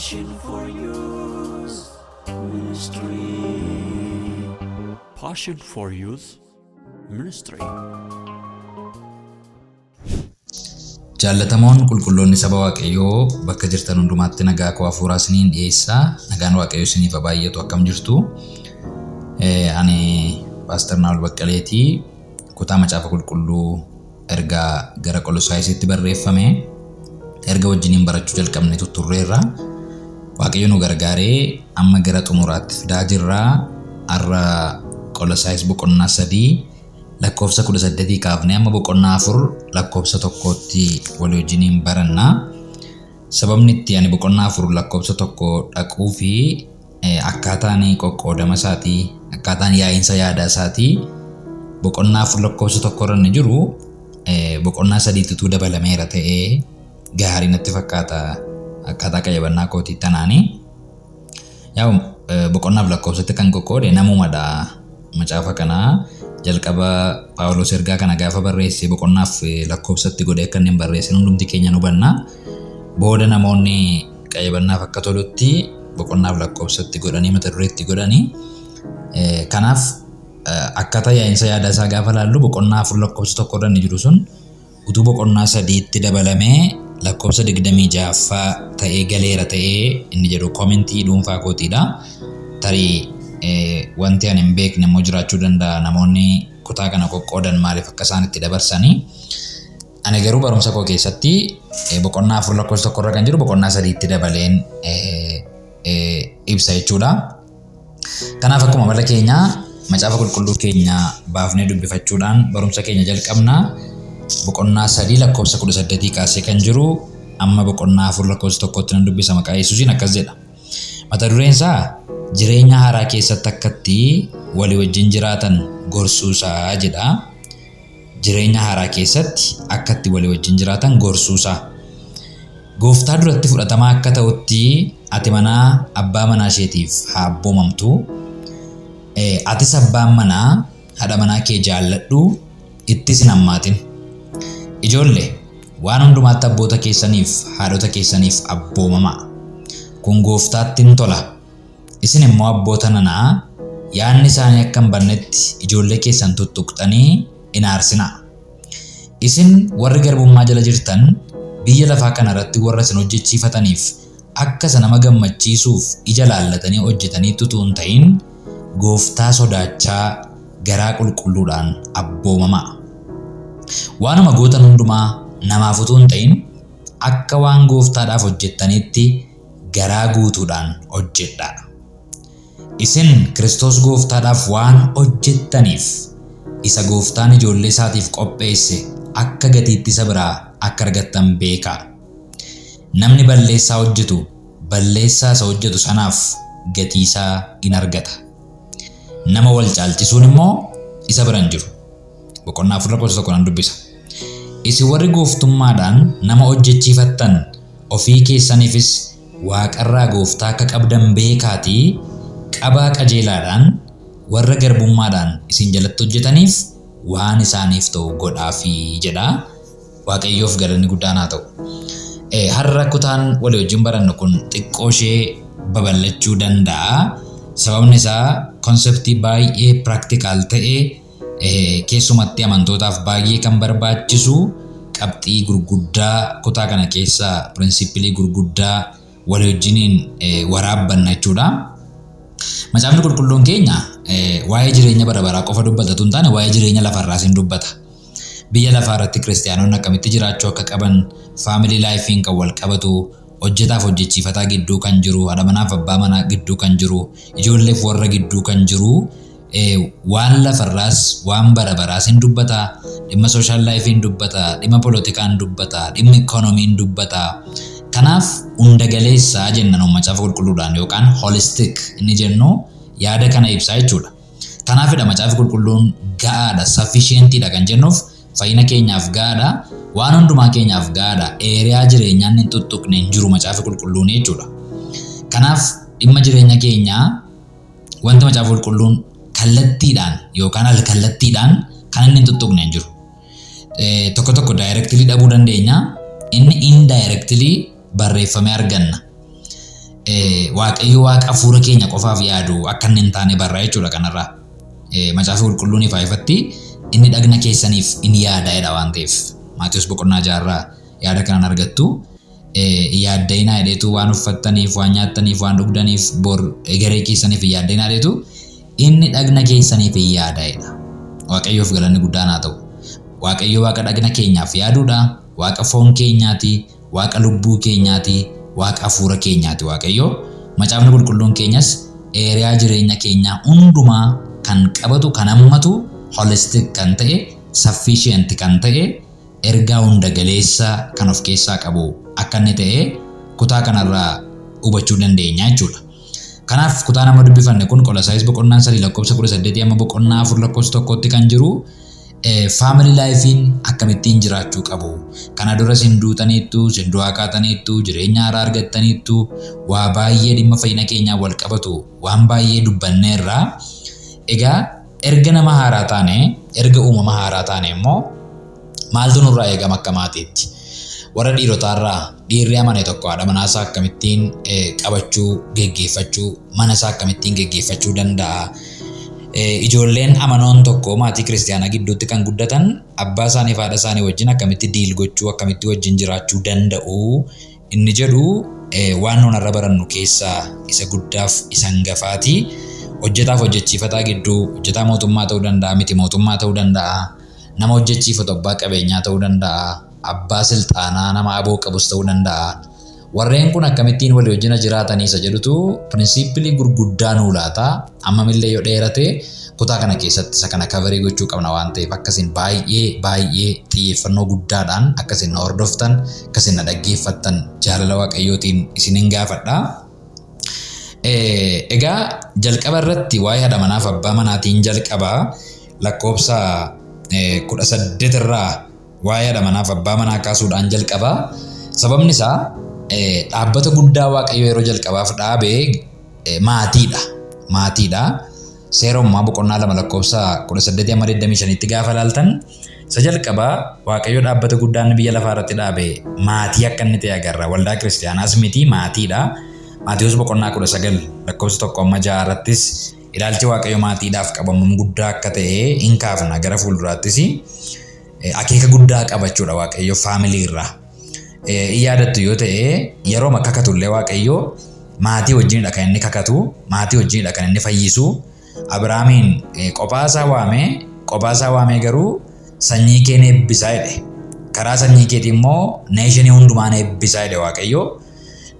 Passion for Youth Ministry. Passion for Youth Ministry. Jaallatamoon qulqulloonni saba Waaqayyoo bakka jirtan hundumaatti nagaa koo hafuuraa isiniin dhiyeessa. Nagaan Waaqayyoo isiniif haa baay'atu. Akkam jirtu? Ani Paaster Naa'ol Baqqaleeti. Kutaa Macaafa Qulqulluu ergaa gara Qolosaayisitti barreeffame erga wajjiniin barachuu jalqabne tutturreerra. Waaqayyo nu gargaaree amma gara xumuraatti fidaa jirra. Har'a Qolosaayis boqonnaa 3 lakkoofsa 18 kaafnee amma boqonnaa 4 lakkoofsa 1tti walii wajjiniin baranna. Sababni itti ani boqonnaa 4 lakkoofsa 1 dhaquu fi akkaataan qoqqoodama isaatii, akkaataan yaa'iinsa yaadaa isaatii boqonnaa 4 lakkoofsa 1 irra inni jiru boqonnaa 3tti utuu dabalameera ta'ee gaarii natti fakkaata akkaataa qayyabannaa kootii tanaani. Yaa'u boqonnaaf lakkoofsatti kan qoqqoode namumadha. Macaafa kana jalqaba Phaawulos ergaa kana gaafa barreesse boqonnaaf lakkoofsatti godhee akka inni hin barreessin hundumti keenya nu hubanna. Booda namoonni qayyabannaaf akka tolutti boqonnaaf lakkoofsatti godhanii mata dureetti godhanii. Kanaaf akkaataa yaa'insa yaada isaa gaafa laallu boqonnaa 4 lakkoofsa 1 irra inni jiru sun utuu boqonnaa 3tti dabalamee lakkoofsa 26ffaa ta'ee galeera ta'ee inni jedhu komentii dhuunfaa kootiidha. Tarii wanti ani hin beekne immoo jiraachuu danda'a namoonni kutaa kana qoqqoodan maaliif akka isaan itti dabarsanii. Ani garuu barumsa koo keessatti boqonnaa 4 lakkoofsa 1 irra kan jiru boqonnaa 3tti dabaleen ibsa jechuudha. Kanaaf akkuma amala keenya macaafa qulqulluu keenya baafnee dubbifachuudhaan barumsa keenya jalqabna. Boqonnaa 3 lakkoofsa 18 kaasee kan jiru amma boqonnaa 4 lakkoofsa 1tti nan dubbisa maqaa Yesuusiin akkas jedha. Mata dureen isaa jireenya haaraa keessatti akkatti walii wajjin jiraatan gorsuusaa jedha. Jireenya haaraa keessatti akkatti walii wajjin jiraatan gorsuusaa. Gooftaa duratti fudhatamaa akka ta'utti ati manaa abbaa manaa isheetiif haa abboomamtu. Atis abbaan manaa haadha manaa kee jaalladhu, ittis hin hammaatin. Ijoolle, waan hundumaatti abboota keessaniif haadhota keessaniif abboomamaa. Kun gooftaatti in tola. Isin immoo abboota nanaa, yaadni isaanii akka hin badnetti ijoollee keessan tuttuqxanii hin aarsinaa. Isin warri garbummaa jala jirtan, biyya lafaa kana irratti warra isin hojjechiifataniif akka isa nama gammachiisuuf ija laallatanii hojjetaniitti utuu hin ta'in, gooftaa sodaachaa garaa qulqulluudhaan abboomamaa. Waanuma gootan hundumaa namaaf utuu hin ta'in, akka waan gooftaadhaaf hojjettaniitti garaa guutuudhaan hojjedhaa. Isin Kiristoos gooftaadhaaf waan hojjettaniif, isa gooftaan ijoollee isaatiif qopheesse akka gatiitti isa biraa akka argattan beekaa. Namni balleessaa hojjetu balleessaa isa hojjetu sanaaf gatii isaa in argata. Nama wal caalchisuun immoo isa bira hin jiru. Boqonnaa 4 lakkoofsa 1 nan dubbisa. Isin warri gooftummaadhaan nama hojjechiifattan ofii keessaniifis waaqarraa gooftaa akka qabdan beekaatii qabaa qajeelaadhaan warra garbummaadhaan isin jalatti hojjetaniif waan isaaniif ta'u godhaafii jedha. Waaqayyoof galanni guddaan haa ta'u. Har'a kutaan walii wajjin barannu kun xiqqoo ishee babal'achuu danda'a. Sababni isaa konseptii baay'ee piraktikaal ta'e keessumatti amantootaaf baay'ee kan barbaachisu qabxii gurguddaa kutaa kana keessaa pirinsipilii gurguddaa walii wajjiniin waraabbanna jechuudha. Macaafni qulqulluun keenya waa'ee jireenya bara baraa qofa dubbata utuu hin taane waa'ee jireenya lafarraas hin dubbata. Biyya lafaa irratti kiristiyaanonni akkamitti jiraachuu akka qaban, faamilii laayifiin kan wal qabatu, hojjetaaf hojjechiifataa gidduu kan jiru, haadha manaaf abbaa manaa gidduu kan jiru, ijoolleef warra gidduu kan jiru, waan lafarraas waan bara baraas hin dubbata, dhimma sooshaal laayifii hin dubbata, dhimma polotikaa hin dubbata, dhimma ikoonomii hin dubbata. Kanaaf hunda galeessaa jenna nuun macaafa qulqulluudhaan yookaan holistik inni jennu yaada kana ibsaa jechuudha. Kanaafidha macaafi qulqulluun ga'aadha, sufficientidha kan jennuuf fayyina keenyaaf ga'aadha, waan hundumaa keenyaaf ga'aadha, eeriyaa jireenyaa inni hin tuttuqne hin jiru macaafi qulqulluun jechuudha. Kanaaf dhimma jireenya keenyaa wanti macaafa qulqulluun kallattiidhaan yookaan alkallattiidhaan kan inni hin tuttuqne hin jiru. Tokko tokko daayireektilii dhabuu dandeenya, inni indirectly barreeffamee arganna. Waaqayyo Waaqa hafuura keenya qofaaf yaadu akka inni hin taane barraa jechuudha kanarraa. Macaafa Qulqulluun ifaa ifatti inni dhagna keessaniif in yaada jedha waan ta'eef. Maatiyus boqonnaa 6rraa yaada kanan argattu. Hin yaadda'inaa jedheetu waan uffattaniif, waan nyaattaniif, waan dhugdaniif, bor egeree keessaniif hin yaadda'inaa jedheetu inni dhagna keessaniif hin yaada jedha. Waaqayyoof galanni guddaan haa ta'u. Waaqayyo Waaqa dhagna keenyaaf yaaduudha. Waaqa foon keenyaati. Waaqa lubbuu keenyaati. Waaqa hafuura keenyaati Waaqayyo. Macaafni Qulqulluun keenyas area jireenya keenyaa hundumaa kan qabatu, kan hammatu, holistic kan ta'e, sufficient kan ta'e, ergaa hunda galeessa kan of keessaa qabu akka inni ta'e kutaa kanarraa hubachuu dandeenya jechuudha. Kanaaf kutaan amma dubbifanne kun Qolasaayis boqonnaan 3 lakkoofsa 18 amma boqonnaa 4 lakkoofsa 1tti kan jiru family life'n akkamittiin jiraachuu qabu. Kana dura isin duutaniittu, isin du'aa kaataniittu, jireenya haaraa argattaniittu, waa baay'ee dhimma fayyina keenyaan wal qabatu waan baay'ee dubbanneerra. Egaa erga nama haaraa taane, erga uumama haaraa taane immoo maaltu nurraa eegama akka maatiitti? Warra dhiirotaarraa dhiirri amane tokko haadha manaasaa akkamittiin qabachuu, geggeeffachuu, mana isaa akkamittiin geggeeffachuu danda'a? Ijoolleen amanoon tokko maatii kiristiyaanaa gidduutti kan guddatan abbaa isaanii fi haadha isaanii wajjin akkamitti deal gochuu, akkamitti wajjin jiraachuu danda'u inni jedhu waan nuun har'a barannu keessaa isa guddaaf isa hangafaati. Hojjetaaf hojjechiifataa gidduu, hojjetaa mootummaa ta'uu danda'a, miti mootummaa ta'uu danda'a, nama hojjechiifatu abbaa qabeenyaa ta'uu danda'a, abbaa silxaanaa nama aboo qabus ta'uu danda'a. Warreen kun akkamittiin walii wajjina jiraatanii isa jedhutu principle gurguddaa nuu laata. Ammamillee yoo dheerate kutaa kana keessatti isa kana cover gochuu qabna waan ta'eef akkasin baay'ee baay'ee xiyyeeffannoo guddaadhaan akkasin na hordoftan, akkasin na dhaggeeffattan jaalala Waaqayyootiin isinin gaafadha. Egaa jalqaba irratti waa'ee haadha manaaf abbaa manaatiin jalqaba lakkoofsa 18 irraa waa'ee haadha manaaf abbaa manaa kaasuudhaan jalqaba. Sababni isaa dhaabbata guddaa Waaqayyo yeroo jalqabaaf dhaabe maatiidha. Maatiidha. Seera Uumamaa boqonnaa 2 lakkoofsa 18 amma 25tti gaafa ilaaltan isa jalqabaa Waaqayyo dhaabbata guddaa inni biyya lafaa irratti dhaabe maatii akka inni ta'e agarra. Waldaa kiristiyaanaas miti, maatiidha. Maatiyus boqonnaa 19 lakkoofsa 1 amma 6 irrattis ilaalchi Waaqayyo maatiidhaaf qabu hammam guddaa akka ta'e hin kaafna. Gara fuulduraattis akeeka guddaa qabachuudha Waaqayyo family irraa. In yaadattu yoo ta'e yerooma kakatullee Waaqayyo maatii wajjinidha kan inni kakatu, maatii wajjinidha kan inni fayyisu. Abiraamiin kophaa isaa waamee, kophaa isaa waamee garuu sanyii kee ni eebbisaa jedhe. Karaa sanyii keetii immoo nation hundumaa ni eebbisaa jedhe Waaqayyo.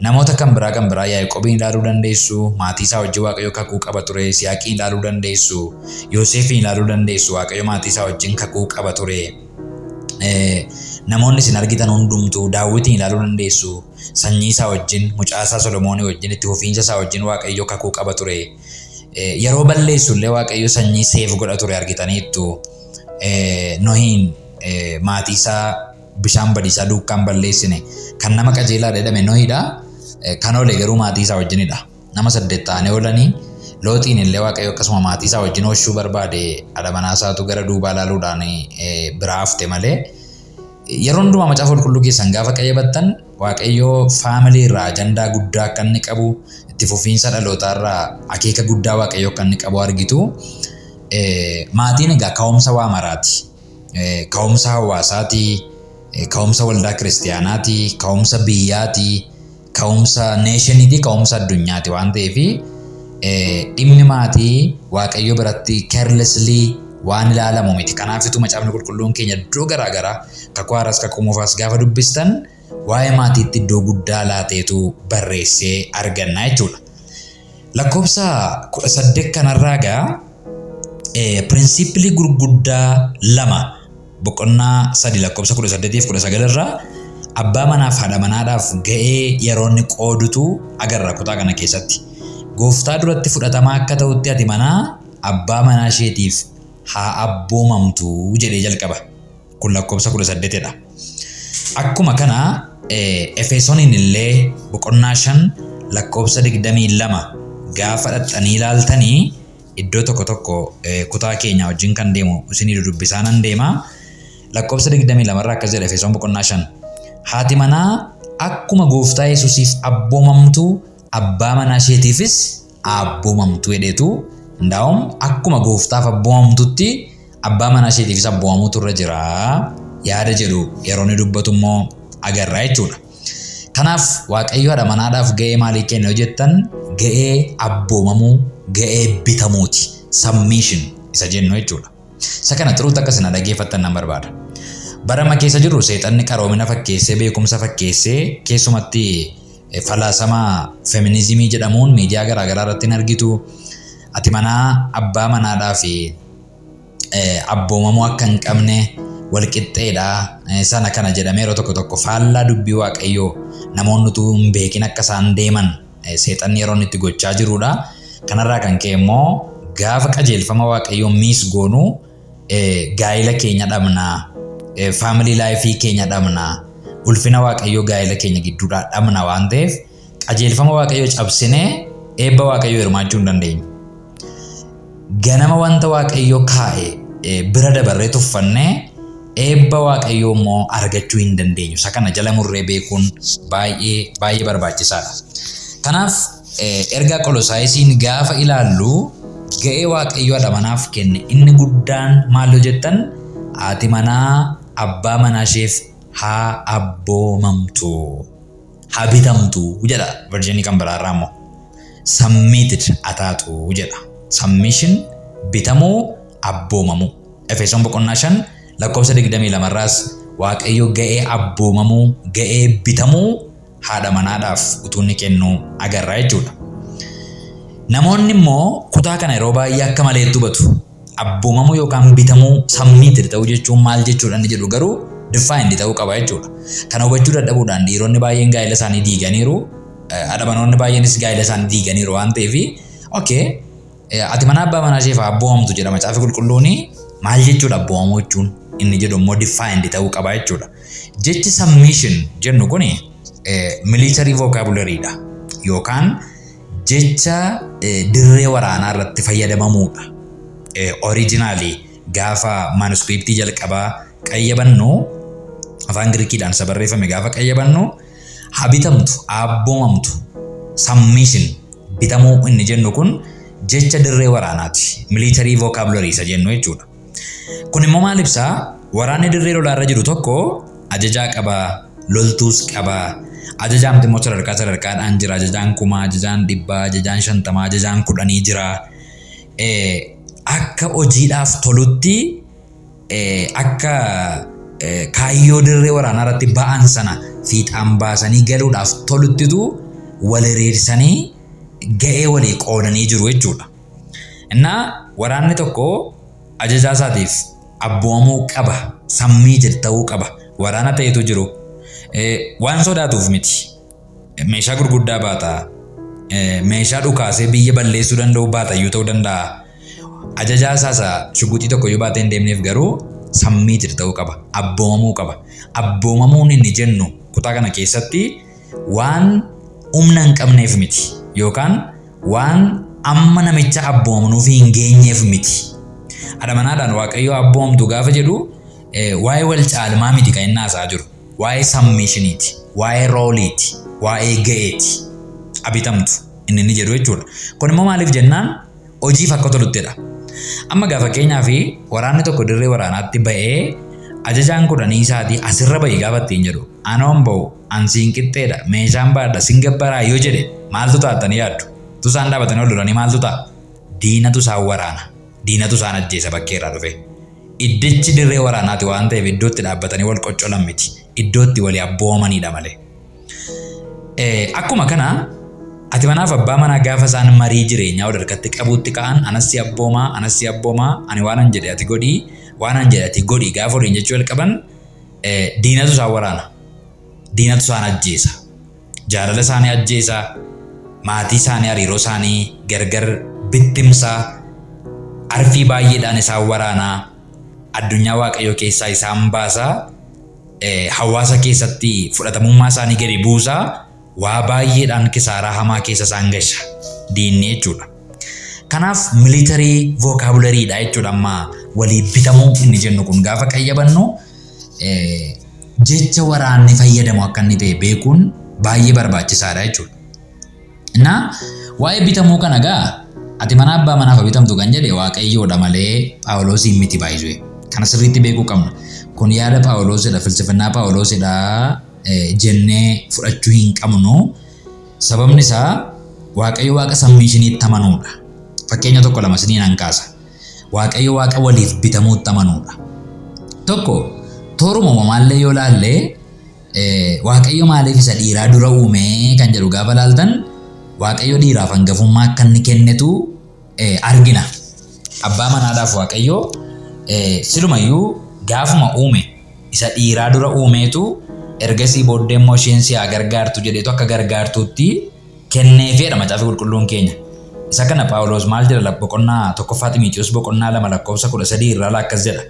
Namoota kan biraa kan biraa Yaaqoobiin ilaaluu dandeessu, maatii isaa wajjin Waaqayyo kakuu qaba ture, Siyaaqiin ilaaluu dandeessu, Yoosefiin ilaaluu dandeessu, Waaqayyo maatii isaa wajjin kakuu qaba ture. Namoonni isin argitan hundumtuu Daawwitiin ilaaluu dandeessu, sanyii isaa wajjin, mucaa isaa Solomoonii wajjin, itti fufiinsa isaa wajjin Waaqayyo kakuu qaba ture. Yeroo balleessu illee Waaqayyo sanyii save godha ture argitaniittu. Nohiin maatii isaa bishaan badiisaa duukaan balleessine. Kan nama qajeelaa jedhame Nohidha. Kan oole garuu maatii isaa wajjinidha. Nama 8 ta'anii oolanii. Looxiin illee Waaqayyo akkasuma maatii isaa wajjin oolchuu barbaade, haadha manaa isaatu gara duubaa ilaaluudhaan biraa hafte malee. Yeroo hundumaa macaafa qulqulluu keessan gaafa qayyabattan Waaqayyo family irraa ajandaa guddaa akka inni qabu, itti fufiinsa dhalootaa irraa akeeka guddaa Waaqayyo akka inni qabu argitu. Maatiin egaa ka'umsa waa maraati. Ka'umsa hawaasaati, ka'umsa waldaa kiristiyaanaati, ka'umsa biyyaati, ka'umsa nationiiti, ka'umsa addunyaati waan ta'eef dhimmi maatii Waaqayyo biratti carelessly waan ilaalamu miti. Kanaafitu macaafni qulqulluun keenya iddoo garaa garaa kakuu haaraas kakuu moofaas gaafa dubbistan waa'ee maatiitti iddoo guddaa laateetu barreessee arganna jechuudha. Lakkoofsa 18 kanarraa egaa principle gurguddaa lama boqonnaa 3 lakkoofsa 18 fi 19 irraa abbaa manaaf haadha manaadhaaf ga'ee yeroo inni qoodutu agarra kutaa kana keessatti. Gooftaa duratti fudhatamaa akka ta'utti ati manaa abbaa manaa isheetiif haa abboomamtu jedhee jalqaba. Kun lakkoofsa 18dha. Akkuma kana Efesooniin illee boqonnaa 5 lakkoofsa 22 gaafa dhaxxanii ilaaltanii iddoo tokko tokko kutaa keenya wajjin kan deemu isinii dudubbisaa nan deema. Lakkoofsa 22 irraa akkas jedha Efesoon boqonnaa 5. Haati manaa akkuma gooftaa Yesuusiif abboomamtu abbaa manaa isheetiifis abboomamtu jedheetu ndaa'um akkuma gooftaaf abboomamtutti abbaa manaa isheetiifis abboomamuutu irra jira yaada jedhu yeroo inni dubbatu immoo agarra jechuudha. Kanaaf Waaqayyo haadha manaadhaaf ga'ee maalii kenne yoo jettan ga'ee abboomamuu, ga'ee bitamuuti. Submission isa jennu jechuudha. Isa kana xuruutti akka isin dhaggeeffattan nan barbaada. Bara amma keessa jirru seexanni qaroomina fakkeessee, beekumsa fakkeessee, keessumatti falaasama feminizimii jedhamuun miidiyaa garaagaraa irratti hin argitu. Ati manaa abbaa manaadhaa fi abboomamuu akka hin qabne walqixxeedha sana kana jedhamee yeroo tokko tokko faallaa dubbii Waaqayyoo namoonni utuu hin beekin akka isaan deeman seexanni yeroo inni itti gochaa jirudha. Kanarraa kan ka'e immoo gaafa qajeelfama Waaqayyoo miis goonu gaa'ila keenya dhabna, family life keenya dhabna, ulfina Waaqayyoo gaa'ila keenya gidduudhaa dhabna waan ta'eef qajeelfama Waaqayyoo cabsinee eebba Waaqayyoo hirmaachuu hin dandeenyu. Ganama wanta Waaqayyoo kaa'e bira dabarree tuffannee eebba Waaqayyoo immoo argachuu hin dandeenyu. Isa kana jala murree beekuun baay'ee baay'ee barbaachisaadha. Kanaaf ergaa Qolosaayisiin gaafa ilaallu ga'ee Waaqayyoo haadha manaaf kenne inni guddaan maal yoo jettan haati manaa abbaa manaa isheef haa abboomamtu, haa bitamtu jedha versionii kan biraarraa immoo. Submitted ataatu jedha. Submission, bitamuu, abboomamuu. Efesoon boqonnaa 5 lakkoofsa 22 irraas Waaqayyo ga'ee abboomamuu, ga'ee bitamuu haadha manaadhaaf utuu inni kennu agarra jechuudha. Namoonni immoo kutaa kana yeroo baay'ee akka maleetti hubatu. Abboomamuu yookaan bitamuu, submitted ta'uu jechuun maal jechuudha inni jedhu garuu defined ta'uu qaba jechuudha. Kana hubachuu dadhabuudhaan dhiironni baay'een gaa'ela isaanii diiganiiru. Haadha manoonni baay'eenis gaa'ela isaanii diiganiiru waan ta'eef, okay, ati mana abbaa manaa isheef abboomamtu jedha macaafi qulqulluuni, maal jechuudha abboomamuu jechuun inni jedhu immoo defined ta'uu qaba jechuudha. Jechi submission jennu kuni military vocabulary dha yookaan jecha dirree waraanaa irratti fayyadamamuudha. Originally gaafa manuscriptii jalqabaa qayyabannu, afaan Girikiidhaan isa barreeffame gaafa qayyabannu, haa bitamtu, abboomamtu, submission, bitamuu inni jennu kun jecha dirree waraanaati. Military vocabulary isa jennu jechuudha. Kun immoo maal ibsaa? Waraanni dirree lolaarra jiru tokko ajajaa qaba, loltuus qaba. Ajajaamti immoo sadarkaa sadarkaadhaan jira. Ajajaan 1000, ajajaan 100, ajajaan 50, ajajaan 10 jira. Akka hojiidhaaf tolutti, akka kaayyoo dirree waraanaa irratti ba'an sana fiixaan baasanii galuudhaaf toluttitu wal hiriirsanii ga'ee walii qoodanii jiru jechuudha. Innaa waraanni tokko ajajaa isaatiif abboomamuu qaba, submitted ta'uu qaba. Waraana ta'etu jiru. Waan sodaatuuf miti. Meeshaa gurguddaa baata. Meeshaa dhukaasee biyya balleessuu danda'u baata iyyuu ta'uu danda'a. Ajajaa isaas shuguxii tokko iyyuu baatee hin deemneef garuu submitted ta'uu qaba. Abboomamuu qaba. Abboomamuun inni jennu kutaa kana keessatti waan humna hin qabneef miti yookaan waan amma namicha abboomamnuuf hin geenyeef miti. Haadha manaadhaan Waaqayyoo abboomamtu gaafa jedhu waa'ee wal caalmaa miti kan inni haasa'aa jiru. Waa'ee submissioniiti, waa'ee roleiiti, waa'ee ga'eeti. Abitamtu inni inni jedhu jechuudha. Kun immoo maaliif jennaan hojiif akka toluttidha. Amma gaafa fakkeenyaaf waraanni tokko dirree waraanaatti ba'ee ajajaan 10 isaatii asirra ba'i gaafa ittiin jedhu, anoon ba'u, an siin qixxeedha, meeshaan baadha, sin gabbaraa yoo jedhe maaltu taatanii yaaddu? Tu isaan dhaabatanii ol lolanii maaltu ta'a? Diinatu isaan waraana. Diinatu isaan ajjeesa bakkeerraa dhufe. Iddichi dirree waraanaati waan ta'eef iddoo itti dhaabbatanii wal qoccolan miti. Iddoo itti walii abboomamanidha malee. Akkuma kana ati manaaf abbaa manaa gaafa isaan marii jireenyaa wal harkatti qabuutti ka'an, anas si abboomaa, anas si abboomaa, ani waan an jedhe ati godhii, waan an jedhe ati godhi gaafa waliin jechuu jalqaban diinatu isaan waraana. Diinatu isaan ajjeesa. Jaalala isaanii ajjeesa. Maatii isaanii, hariiroo isaanii gargar bittimsa. Arfii baay'eedhaan isaan waraana. Addunyaa Waaqayyoo keessaa isaan baasa. Hawaasa keessatti fudhatamummaa isaanii gadi buusa. Waa baay'eedhaan kisaaraa hamaa keessa isaan gasha. Diinni jechuudha. Kanaaf military vocabulary dha jechuudha amma walii bitamuu inni jennu kun gaafa qayyabannu jecha waraanni fayyadamu akka inni ta'e beekuun baay'ee barbaachisaadha jechuudha. Innaa waa'ee bitamuu kana gaa ati mana abbaa manaaf bitamtu kan jedhe Waaqayyoodha malee Phaawulosiin miti baay'isuu. Kana sirriitti beekuu qabna. Kun yaada Phaawulosidha, filsifannaa Phaawulosidha jennee fudhachuu hin qabnu. Sababni isaa Waaqayyo Waaqa submissioniitti amanuudha. Fakkeenya tokko lama isiniin an kaasa. Waaqayyo Waaqa waliif bitamuutti amanuudha. Tokko tooruma uumamaallee yoo laallee, Waaqayyo maaliif isa dhiiraa dura uume kan jedhu gaafa laaltan, Waaqayyo dhiiraaf hangafummaa akka inni kennetu argina. Abbaa manaadhaaf Waaqayyo silumayyuu gaafuma uume isa dhiiraa dura uumeetu, ergasii booddee immoo isheen si haa gargaartu jedheetu akka gargaartuutti kenneefidha Macaafa Qulqulluun keenya. Isa kana Phaawulos maal jedha? Boqonnaa 1ffaa Ximitiyoos boqonnaa 2 lakkoofsa 13 irraa akkas jedha.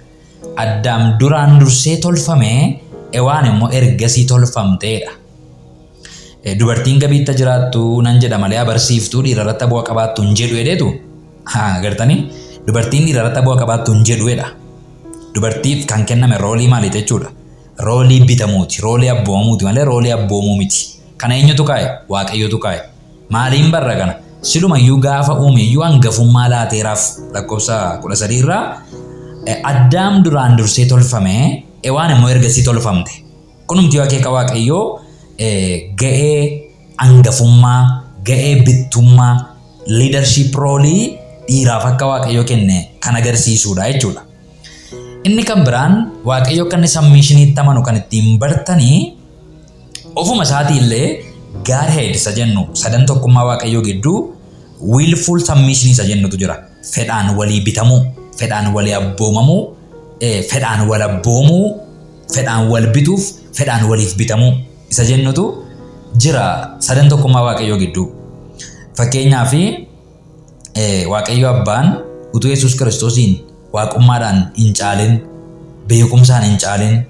Addaam duraan dursee tolfame, Ewaan immoo ergasii tolfamteedha. Dubartiin gabiitta jiraattu nan jedha malee abarsiiftuu dhiira irratti bu'a qabaattu hin jedhu jedheetu. Haa agartanii, dubartiin dhiira irratti bu'a qabaattu hin jedhu jedha. Dubartiif kan kenname roolii maaliiti jechuudha? Roolii bitamuuti, roolii abboomamuuti malee roolii abboomuu miti. Kana eenyutu kaa'e? Waaqayyotu kaa'e. Maaliin barra kana? Silumayyuu gaafa uume iyyuu hangafummaa laateeraaf, lakkoofsa 13 irraa Addaam duraan dursee tolfame, Ewaan immoo ergasii tolfamte. Kunumti akeeka Waaqayyoo ga'ee hangafummaa, ga'ee bittummaa, leadership roolii dhiiraaf akka Waaqayyo kenne kan agarsiisudha jechuudha. Inni kan biraan Waaqayyo akka inni submissioniitti amanu kan ittiin bartanii, ofuma isaatii illee Godhead isa jennu, sadan tokkummaa Waaqayyoo gidduu willful submission isa jennutu jira. Fedhaan walii bitamuu, fedhaan walii abboomamuu, fedhaan wal abboomuu, fedhaan wal bituuf, fedhaan waliif bitamuu isa jennutu jira sadan tokkummaa Waaqayyoo gidduu. Fakkeenyaaf, Waaqayyo Abbaan utuu Yesuus Kiristoosiin waaqummaadhaan hin caalin, beekumsaan hin caalin,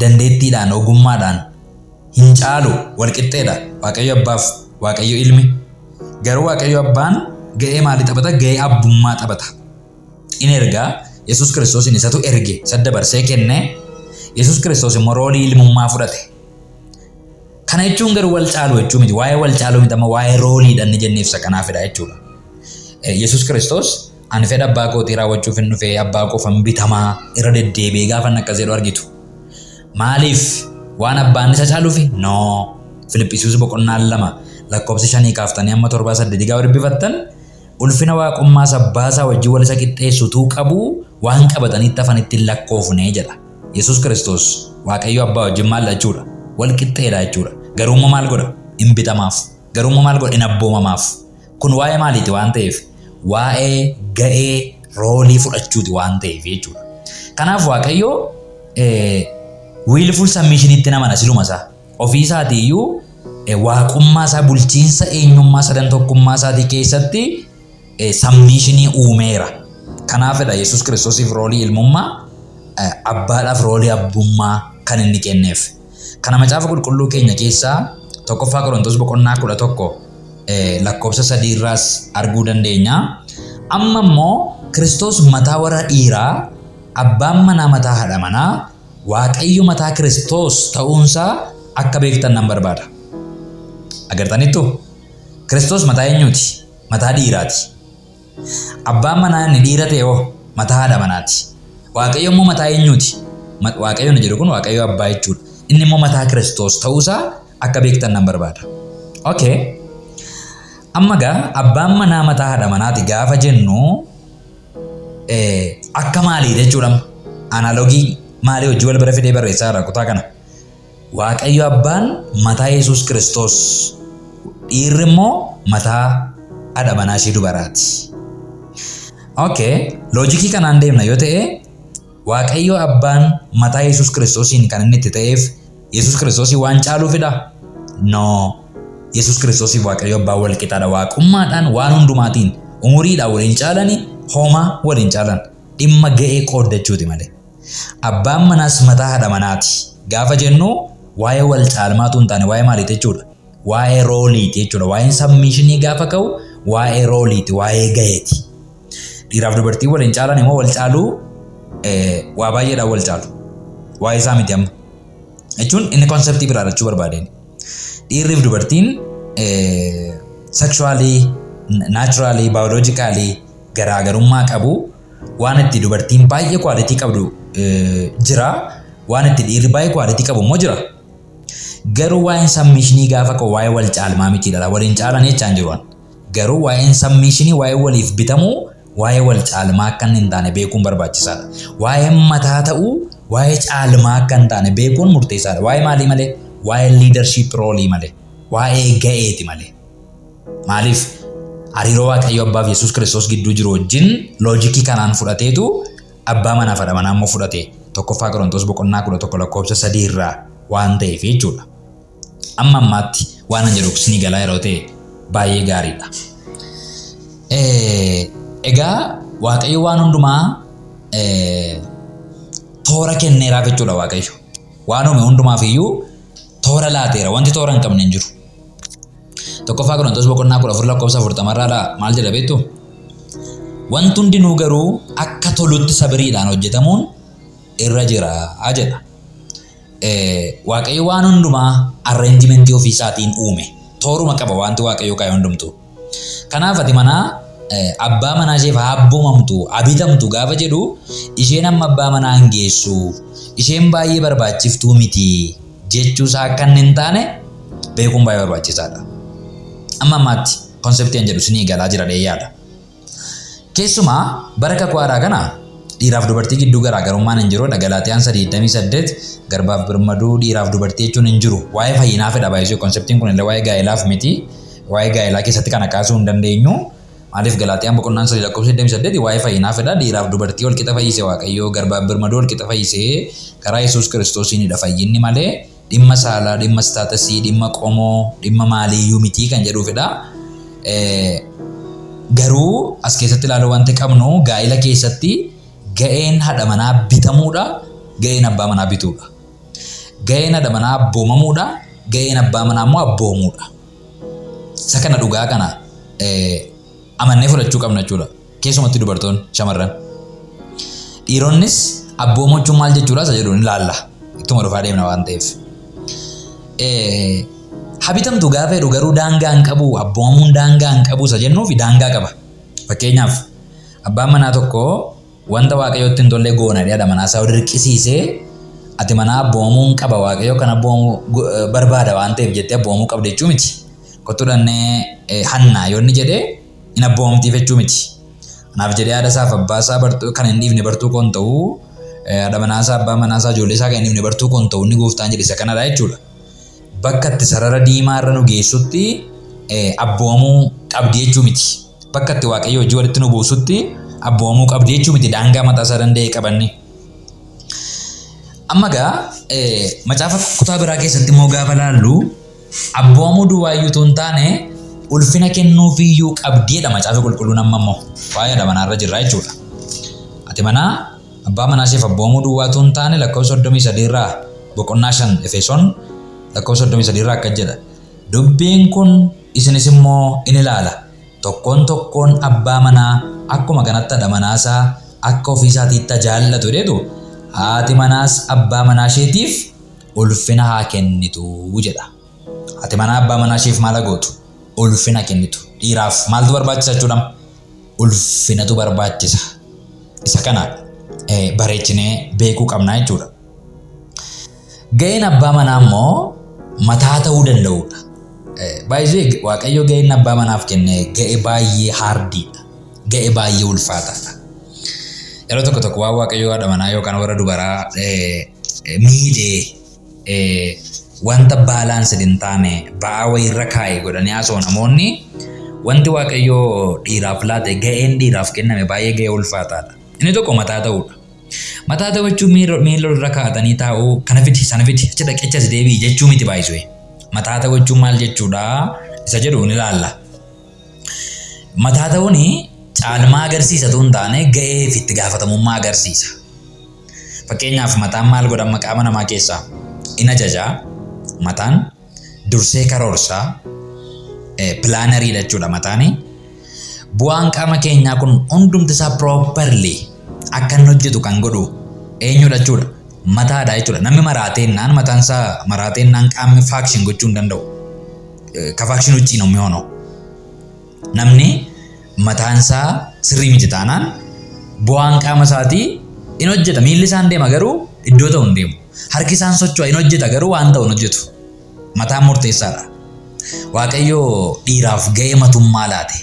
dandeettiidhaan, ogummaadhaan hin caalu, wal qixxeedha Waaqayyo Abbaaf Waaqayyo Ilmi. Garuu Waaqayyo Abbaan ga'ee maalii taphata? Ga'ee abbummaa taphata. In ergaa Yesuus Kiristoosiin, isatu erge, isa dabarsee kenne. Yesuus Kiristoos immoo roolii ilmummaa fudhate. Kana jechuun garuu wal caalu jechuu miti. Waa'ee wal caaluu miti, amma waa'ee rooliidha inni jennee ibsa kanaafidha jechuudha. Yesuus Kiristoos "Ani fedha abbaa kootii raawwachuuf hin dhufe, abbaa koofan bitamaa" irra deddeebi'ee gaafa inni akkas jedhu argitu. Maaliif? Waan abbaan isa caaluufi? No. Filiphisius boqonnaa 2 lakkoofsi 5 kaaftanii amma 7 8 gaafa dubbifattan, ulfina waaqummaa abbaa isaa wajjin wal isa qixxeessu utuu qabu waan qabatanitti hafanitti hin lakkoofne jedha. Yesuus Kiristoos Waaqayyo Abbaa wajjin maal jechuudha? Wal qixxeedha jechuudha. Garuu immoo maal godha? Hin bitamaaf. Garuu immoo maal godha? Hin abboomamaaf. Kun waa'ee maaliiti waan ta'eef? Waa'ee ga'ee roolii fudhachuuti waan ta'eef jechuudha. Kanaaf Waaqayyo willful submissionitti namana siluma isaa. Ofii isaatii iyyuu waaqummaa isaa, bulchiinsa eenyummaa sadan tokkummaa isaatii keessatti submissionii uumeera. Kanaafidha Yesuus Kiristoosiif roolii ilmummaa, abbaadhaaf roolii abbummaa kan inni kenneef. Kana Macaafa Qulqulluu keenya keessaa 1ffaa Qorontos boqonnaa 11 lakkoofsa 3 irraas arguu dandeenya. Amma immoo Kiristoos mataa warra dhiiraa, abbaan manaa mataa haadha manaa, Waaqayyo mataa Kiristoos ta'uunsaa akka beektan nan barbaada. Agartanittu? Kiristoos mataa eenyuuti? Mataa dhiiraati. Abbaan manaa inni dhiira ta'e hoo mataa haadha manaati. Waaqayyo immoo mataa eenyuuti? Waaqayyo inni jedhu kun Waaqayyo Abbaa jechuudha. Inni immoo mataa Kiristoos ta'uusaa akka beektan nan barbaada. Okay. Amma gaa abbaan manaa mataa haadha manaati gaafa jennu akka maalii jechuudha? Analogy maalii hojii wal bira fidee barreessaa jira kutaa kana? Waaqayyo Abbaan mataa Yesuus Kiristoos. Dhiirri immoo mataa haadha manaa ishee dubaraati. Okay, loojikii kanaan deemna yoo ta'e, Waaqayyo Abbaan mataa Yesuus Kiristoosiin kan inni itti ta'eef Yesuus Kiristoosii waan caaluufidha? No. Yesuus Kiristoosiif Waaqayyo Abbaan wal qixaadha. Waaqummaadhaan, waan hundumaatiin, umuriidhaan waliin caalani, homaa waliin caalan. Dhimma ga'ee qooddachuuti malee. Abbaan manaas mataa haadha manaati gaafa jennu waa'ee wal caalmaatu hin taane, waa'ee maaliiti jechuudha? Waa'ee rooliiti jechuudha. Waa'een submissionii gaafa ka'u waa'ee rooliiti, waa'ee ga'eeti. Dhiiraaf dubartiin wal hin caalan immoo wal caaluu, waa baay'eedhaan wal caalu. Waa'ee isaa miti amma. Jechuun inni conceptii biraa jechuu barbaadeen. Dhiirriif dubartiin Sexually, naturally, biologically garaagarummaa qabu. Waan itti dubartiin baay'ee quality qabdu jira. Waan itti dhiirri baay'ee quality qabu immoo jira. Garuu waa'een submissionii gaafa ka'u waa'ee wal caalmaa mitiidha. Waliin caalan jechaan jiru. Garuu waa'een submissionii, waa'ee waliif bitamuu, waa'ee wal caalmaa akka hin taane beekuun barbaachisaadha. Waa'een mataa ta'uu waa'ee caalmaa akka hin taane beekuun murteessaadha. Waa'ee maalii malee? Waa'ee leadership role malee. Waa'ee ga'eeti malee. Maaliif? Hariiroo Waaqayyo Abbaaf Yesuus Kiristoos gidduu jiru wajjin logicii kanaan fudhateetu abbaa manaa fi haadha manaa immoo fudhate. 1ffaa Qorontos boqonnaa 11 lakkoofsa 3 irraa waan ta'eef jechuudha. Amma ammaatti waan an jedhu isinii galaa yeroo ta'e baay'ee gaariidha. Egaa Waaqayyo waan hundumaa toora kenneeraaf jechuudha Waaqayyo. Waan uume hundumaaf iyyuu toora laateera. Wanti toora hin qabne hin jiru. 1ffaa Qorontos boqonnaa 14 lakkoofsa 40 irraa maal jedha beektu? Wanti hundinuu garuu akka tolutti sabiriidhaan hojjetamuun irra jira jedha. Waaqayyo waan hundumaa arrangementii ofii isaatiin uume. Tooruma qaba wanti Waaqayyo kaa'e hundumtu. Kanaaf ati manaa abbaa manaa isheef haa abboomamtu, haa bitamtu gaafa jedhu, isheen amma abbaa manaa hin geessu, isheen baay'ee barbaachiftuu miti jechuusaa akka inni hin taane beekuun baay'ee barbaachisaadha. Amma ammaatti conceptii an jedhu isinii galaa jira dheeyyaadha. Keessumaa bara kakuu haaraa kana dhiiraaf dubartii gidduu garaagarummaan hin jiru. Galaatiyaan 3:28 garbaaf birmaduu dhiiraaf dubartii jechuun hin jiru. Waa'ee fayyinaa fedha baay'isuu conceptiin kun illee waa'ee gaa'elaaf miti. Waa'ee gaa'elaa keessatti kana kaasuu hin dandeenyu. Maaliif? Galaatiyaan boqonnaan 3 lakkoofsa 28 waa'ee fayyinaa fedha. Dhiiraaf dubartii wal qixa fayyise Waaqayyoo, garbaaf birmaduu wal qixa fayyise, karaa Yesuus Kiristoosiinidha fayyinni malee dhimma saalaa, dhimma statusii, dhimma qomoo, dhimma maaliiyyuu miti kan jedhuufidha. Garuu as keessatti ilaaluu wanti qabnu, gaa'ila keessatti ga'een haadha manaa bitamuudha, ga'een abbaa manaa bituudha. Ga'een haadha manaa abboomamuudha, ga'een abbaa manaa immoo abboomuudha. Isa kana, dhugaa kana amannee fudhachuu qabna jechuudha. Keessumatti dubartoonni, shamarran. Dhiironnis abboomuu jechuun maal jechuudha isa jedhu ni ilaalla. Ittuma dhufaa deemna waan ta'eef. Habitamtu gaafa jedhu garuu daangaa hin qabu, abboomamuun daangaa hin qabu isa jennuufi daangaa qaba. Fakkeenyaaf, abbaan manaa tokko wanta Waaqayyootti hin tolle goona jedhee haadha manaa isaa dirqisiisee, ati manaa abboomamuun qaba, Waaqayyo kan abboomamuu barbaada waan ta'eef jettee abboomamuu qabda jechuu miti. Kottu dhannee hannaa yoo inni jedhee hin abboomamtiif jechuu miti. Kanaaf jedhee haadha isaaf abbaa isaa kan hin dhiifne bartuu koo hin ta'u, haadha manaa isaa, abbaa manaa isaa, ijoollee isaa kan hin dhiifne bartuu koo hin ta'u inni gooftaan jedhe isa kanadha jechuudha. Bakka itti sarara diimaa irra nu geessutti abboomamuu qabdi jechuu miti. Bakka itti Waaqayyo hojii walitti nu buusutti abboomamuu qabdi jechuu miti, daangaa mataa isaa danda'e qabanne. Amma gaa macaafa kutaa biraa keessatti immoo gaafa laallu, abboomamuu duwwaa iyyuu utuu hin taane ulfina kennuufiyyuu qabdiidha macaafa qulqulluun. Amma immoo waa'ee haadha manaarra jirra jechuudha. Ati manaa abbaa manaa isheef abboomamuu duwwaa utuu hin taane, lakkoofsa 33 irraa, boqonnaa 5 Efesoon lakkoofsa 33 irraa akkas jedha. Dubbiin kun isinis immoo in ilaala. Tokkoon tokkoon abbaa manaa akkuma kanatti haadha manaasaa akka ofii isaatiitti jaallatu jedheetu, haati manaas abbaa manaa isheetiif ulfina haa kennitu jedha. Haati manaa abbaa manaa isheef maal gootu? Ulfina kennitu. Dhiiraaf maaltu barbaachisa jechuudha? Ulfinatu barbaachisa. Isa kana bareechinee beekuu qabna jechuudha. Ga'een abbaa manaa immoo mataa ta'uu danda'udha. Baay'ee Waaqayyo ga'een abbaa manaaf kenne ga'ee baay'ee hardiidha. Ga'ee baay'ee ulfaataadha. Yeroo tokko tokko waan Waaqayyo haadha manaa yookaan warra dubaraa miidhee, wanta balance hin taane ba'aa wayiirra kaa'e godhanii haasa'u namoonni. Wanti Waaqayyo dhiiraaf laate, ga'een dhiiraaf kenname baay'ee ga'ee ulfaataadha. Inni tokko mataa ta'uudha. Mataa ta'uu jechuun miila irra kaa'atanii taa'uu, kana fidi, sana fidi, achi dhaqi, achi as deebi'i jechuu miti baay'isuu. Mataa ta'uu jechuun maal jechuudha isa jedhu ni ilaalla. Mataa ta'uun caalmaa agarsiisa otoo hin taane ga'ee fi itti gaafatamummaa agarsiisa. Fakkeenyaaf, mataan maal godhama qaama namaa keessaa? In ajajaa mataan, dursee karoorsaa, planneriidha jechuudha mataani. Bu'aan qaama keenyaa kun hundumti isaa properly akka inni hojjetu kan godhu eenyudha jechuudha? Mataadha jechuudha. Namni maraateennaan, mataan isaa maraateennaan, qaamni function gochuu hin danda'u. ከ function ውጪ ነው የሚሆነው። Namni mataan isaa sirrii miti taanaan bu'aan qaama isaatii in hojjeta. Miilli isaan deema garuu iddoo ta'u hin deemu. Harki isaan socho'a in hojjeta garuu waan ta'u hin hojjetu. Mataan murteessaadha. Waaqayyo dhiiraaf ga'ee matummaa laate.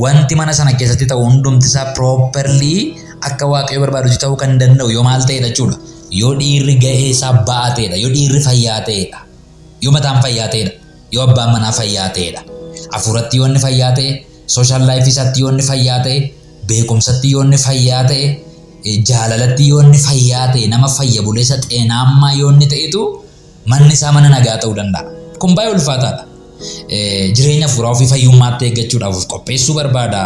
Wanti mana sana keessatti ta'u hundumti isaa properly akka Waaqayyo barbaadutti ta'uu kan danda'u yoo maal ta'edha jechuudha. Yoo dhiirri ga'ee isaa ba'ateedha. Yoo dhiirri fayyaa ta'edha. Yoo mataan fayyaa ta'edha. Yoo abbaan manaa fayyaa ta'edha. Hafuuratti yoo inni fayyaa ta'e, social life isaatti yoo inni fayyaa ta'e, beekumsatti yoo inni fayyaa ta'e, jaalalatti yoo inni fayyaa ta'e, nama fayya buleessa xeenaammaa yoo inni ta'etu manni isaa mana nagaa ta'uu danda'a. Kun baay'ee ulfaataadha. Jireenya hafuuraa ofii fayyummaatti eeggachuudhaaf of qopheessuu barbaada.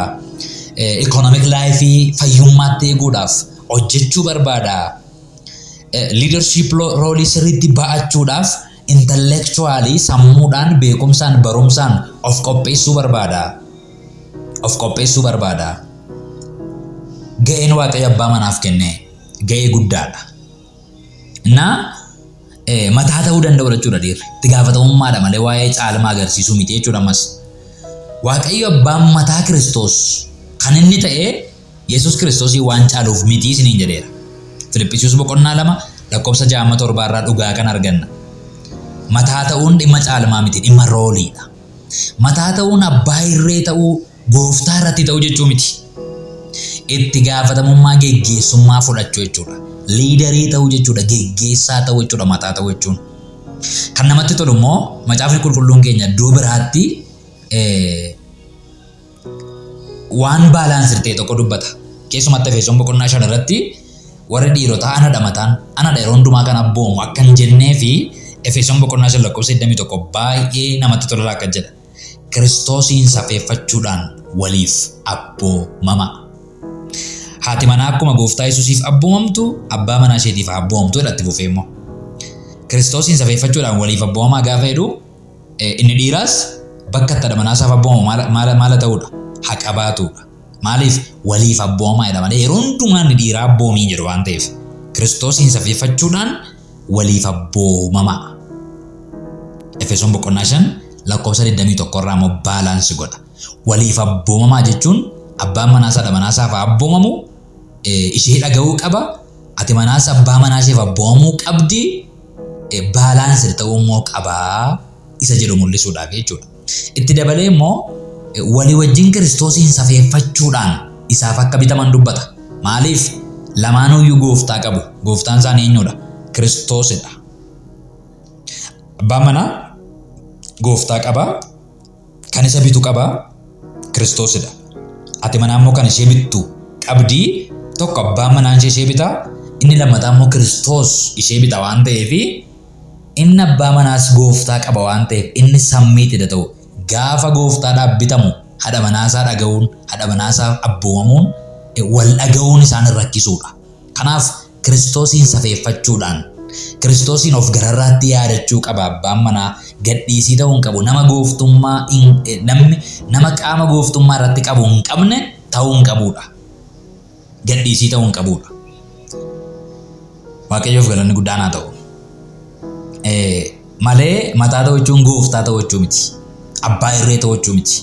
Economic life fayyummaatti eeguudhaaf hojjechuu barbaada. Leadership role sirriitti ba'achuudhaaf intellectually sammuudhaan, beekumsaan, barumsaan of qopheessuu barbaada. Of qopheessuu barbaada. Ga'een Waaqayyo abbaa manaaf kenne ga'ee guddaadha. Innaa mataa ta'uu danda'u jechuudha dhiirri. Itti gaafatamummaadha malee waa'ee caalmaa agarsiisuu miti jechuudha ammas. Waaqayyo abbaan mataa Kiristoos kan inni ta'e Yesuus Kiristoosii waan caaluuf miti isiniin jedheera. Filiphisius boqonnaa 2 lakkoofsa 6-7 irraa dhugaa kan arganna. Mataa ta'uun dhimma caalmaa miti, dhimma rooliidha. Mataa ta'uun abbaa irree ta'uu, gooftaa irratti ta'uu jechuu miti. Itti gaafatamummaa geggeessummaa fudhachuu jechuudha. Leader ta'uu jechuudha, geggeessaa ta'uu jechuudha mataa ta'uu jechuun. Kan namatti tolu immoo Macaafni Qulqulluun keenya iddoo biraatti waan balance ta'e tokko dubbata. Keessumatti Efesoon boqonnaa 5 irratti warri dhiirotaa anadha mataan, anadha yeroo hundumaa kan abboomu akka hin jennee fi Efesoon boqonnaa 5 lakkoofsa 21 baay'ee namatti tola akka jedha. Kiristoosiin safeeffachuudhaan waliif abboomamaa. Haati manaa akkuma gooftaa Yesuusiif abboomamtu abbaa manaa isheetiif haa abboomamtu jedha itti fufee immoo. Kiristoosiin safeeffachuudhaan waliif abboomamaa gaafa jedhu inni dhiiraas bakka itti haadha manaa isaaf abboomamu maala ta'uudha? Haa qabaatuudha. Maaliif waliif abboomamaa jedha malee yeroo hundumaa inni dhiiraa abboomii jedhu waan ta'eef. Kiristoosiin safeeffachuudhaan waliif abboomamaa. Efesoon boqonnaa 5 lakkoofsa 21 irraa immoo balance godha. Waliif abboomamaa jechuun abbaan manaas haadha manaa isaaf haa abboomamu, ishee dhaga'uu qaba. Ati manaas abbaa manaa isheef abboomamuu qabdi. Balance ta'uu immoo qabaa isa jedhu mul'isuudhaaf jechuudha. Itti dabalee immoo walii wajjin Kiristoosiin safeeffachuudhaan isaaf akka bitaman dubbata. Maaliif? Lamaanuyyuu gooftaa qabu. Gooftaan isaanii eenyudha? Kiristoosidha. Abbaan manaa gooftaa qaba. Kan isa bitu qaba. Kiristoosidha. Ati manaa immoo kan ishee bittu qabdi. Tokko abbaan manaa ishee bita. Inni lammataa immoo Kiristoos ishee bita waan ta'eef inni abbaa manaas gooftaa qaba waan ta'eef inni sammiitti ta'u gaafa gooftaadhaaf bitamu haadha manaasaa dhaga'uun, haadha manaasaaf abboomamuun, wal dhaga'uun isaan rakkisuudha. Kanaaf Kiristoosiin safeeffachuudhaan Kiristoosiin of gararraatti yaadachuu qaba abbaan manaa. Gadhiisii ta'uu hin qabu. Nama gooftummaa namni nama qaama gooftummaa irratti qabu hin qabne ta'uu hin qabuudha. Gadhiisii ta'uu hin qabuudha. Waaqayyoof galanni guddaan haa ta'u. Malee mataa ta'uu jechuun gooftaa ta'uu jechuu miti. Abbaa irree ta'uu jechuu miti.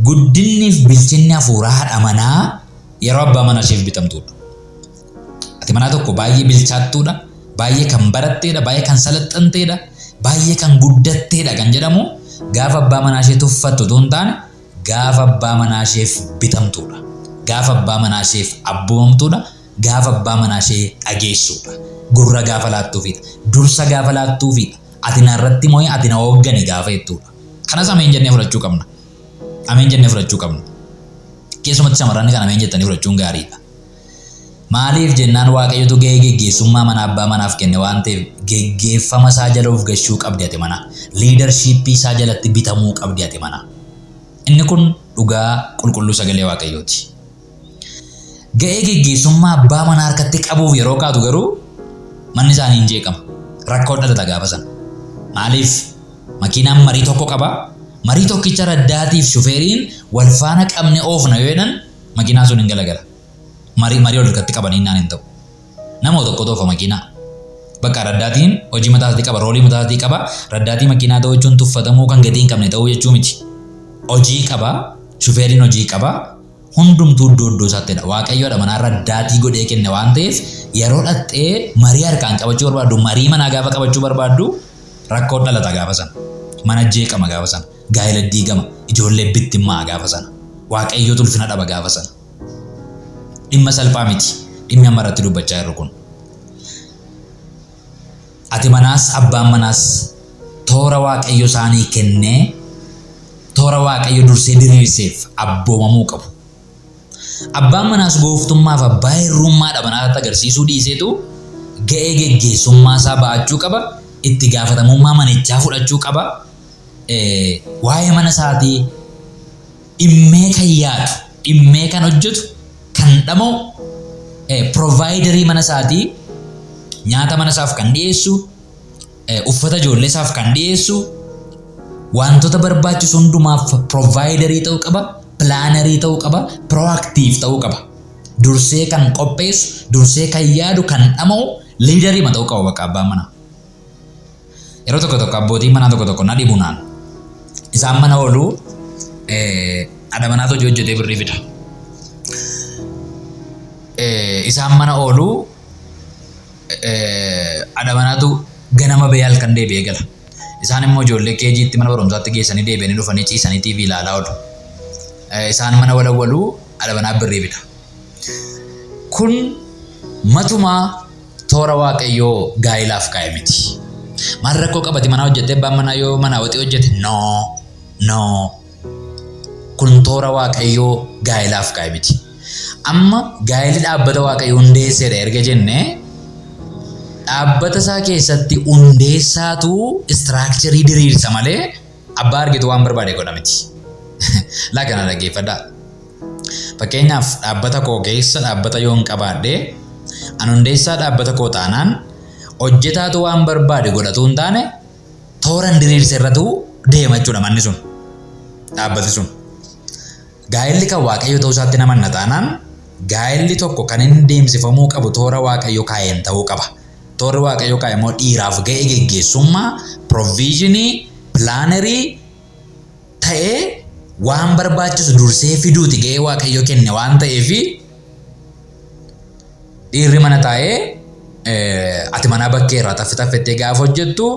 Guddinniif bilchinni hafuuraa haadha manaa yeroo abbaa manaa isheef bitamtuudha. Ati manaa tokko baay'ee bilchaattuudha, baay'ee kan baratteedha, baay'ee kan salaxxanteedha, baay'ee kan guddatteedha kan jedhamu gaafa abbaa manaa ishee tuffattu utuu hin taane gaafa abbaa manaa isheef bitamtuudha. Gaafa abbaa manaa isheef abboomamtuudha. Gaafa abbaa manaa ishee dhageessuudha. Gurra gaafa laattuufiidha. Dursa gaafa laattuufiidha. Ati narratti mo'i, ati na hooggani gaafa jettuudha. Kanas ameen jennee fudhachuu qabna. Ameen jennee fudhachuu qabna. Keessumatti shamarran kan ameen jettanii fudhachuun gaariidha. Maaliif jennaan Waaqayyotu ga'ee geggeessummaa mana abbaa manaaf kenne waan ta'eef geggeeffama isaa jala of gashuu qabdi ati mana. Leadership isaa jalatti bitamuu qabdi ati mana. Inni kun dhugaa qulqulluu sagalee Waaqayyooti. Ga'ee geggeessummaa abbaa manaa harkatti qabuuf yeroo kaatu garuu manni isaanii hin jeeqama. Rakkoo dhalata gaafa sana. Maaliif? Makiinaan marii tokko qaba. Marii tokkicha raddaatiif shufeeriin wal faana qabne oofna yoo jedhan makiinaan sun hin galagala. Marii marii wal harkatti qabanii naan hin ta'u. Nama tokko toofa makiinaa. Bakka raddaatiin hojii mataa isaatii qaba, role mataa isaatii qaba. Raddaatii makiinaa ta'uu jechuun tuffatamuu kan gatii hin qabne ta'uu jechuu miti. hojii qaba, shufeeriin hojii qaba, hundumtuu iddoo iddoo isaattidha. Waaqayyo haadha manaarra daatii godhee kenne waan ta'eef yeroo dhaqxee marii harkaan qabachuu barbaaddu, marii manaa gaafa qabachuu barbaaddu rakkoon dhalata gaafa sana. Mana jeeqama gaafa sana. Gaa'ela diigama. Ijoollee bittimmaa gaafa sana. Waaqayyootu ulfina dhaba gaafa sana. Dhimma salphaa miti. Dhimmi amma irratti dubbachaa jirru kun. Ati manaas abbaan manaas toora Waaqayyo isaanii kennee toora Waaqayyo dursee diriirseef abboomamuu qabu. Abbaan manaas gooftummaaf abbaa hirrummaa haadha manaatti agarsiisuu dhiiseetu ga'ee geggeessummaa isaa ba'achuu qaba. Itti gaafatamummaa manichaa fudhachuu qaba. Waa'ee mana isaatii dhimmee kan yaadu, dhimmee kan hojjetu, kan dhama'u, providerii mana isaatii nyaata mana isaaf kan dhiyeessu, uffata ijoollee isaaf kan dhiyeessu, wantoota barbaachisu hundumaaf providerii ta'uu qaba, plannerii ta'uu qaba, proactive ta'uu qaba. Dursee kan qopheessu, dursee kan yaadu, kan dhama'u, leaderii ta'uu qaba bakka abbaan manaa. Yeroo tokko tokko abbootiin manaa tokko tokko na dhibu naan. Isaan mana oolu, haadha manaatu hojii hojjetee birrii fida. Isaan mana oolu, haadha manaatu ganama bahee halkan deebi'ee gala. Isaan immoo ijoollee keejiitti mana barumsaatti geessanii deebi'anii dhufanii ciisanii TV ilaalaa oolu. Isaan mana walawwaluu, haadha manaa birrii fida. Kun matumaa toora Waaqayyoo gaa'ilaaf kaa'e miti. Maal rakkoo qabati manaa hojjettee abbaan manaa yoo manaa waxii hojjete? No, no. Kun toora Waaqayyoo gaa'ilaaf kaa'e miti. Amma gaa'illi dhaabbata Waaqayyoo hundeesseedha erga jennee, dhaabbata isaa keessatti hundeessaatu structurii diriirsa malee abbaa argitu waan barbaade godha miti. Laa, kana dhaggeeffadhaa. Fakkeenyaaf, dhaabbata koo keessa dhaabbata yoon qabaadhe, an hundeessaa dhaabbata koo taanaan, hojjetaatu waan barbaade godhatu hin taane, tooran diriirse irratu deema jechuudha manni sun. Dhaabbati sun. Gaa'elli kan Waaqayyo ta'uu isaatti namanna taanaan, gaa'elli tokko kan inni deemsifamuu qabu toora Waaqayyo kaa'een ta'uu qaba. Toorri Waaqayyo kaa'e immoo dhiiraaf ga'ee geggeessummaa, provisionii, plannerii ta'ee waan barbaachisu dursee fiduuti ga'ee Waaqayyo kenne waan ta'eef, dhiirri mana taa'ee ati manaa bakkee irraa taffe taffettee gaafa hojjettu,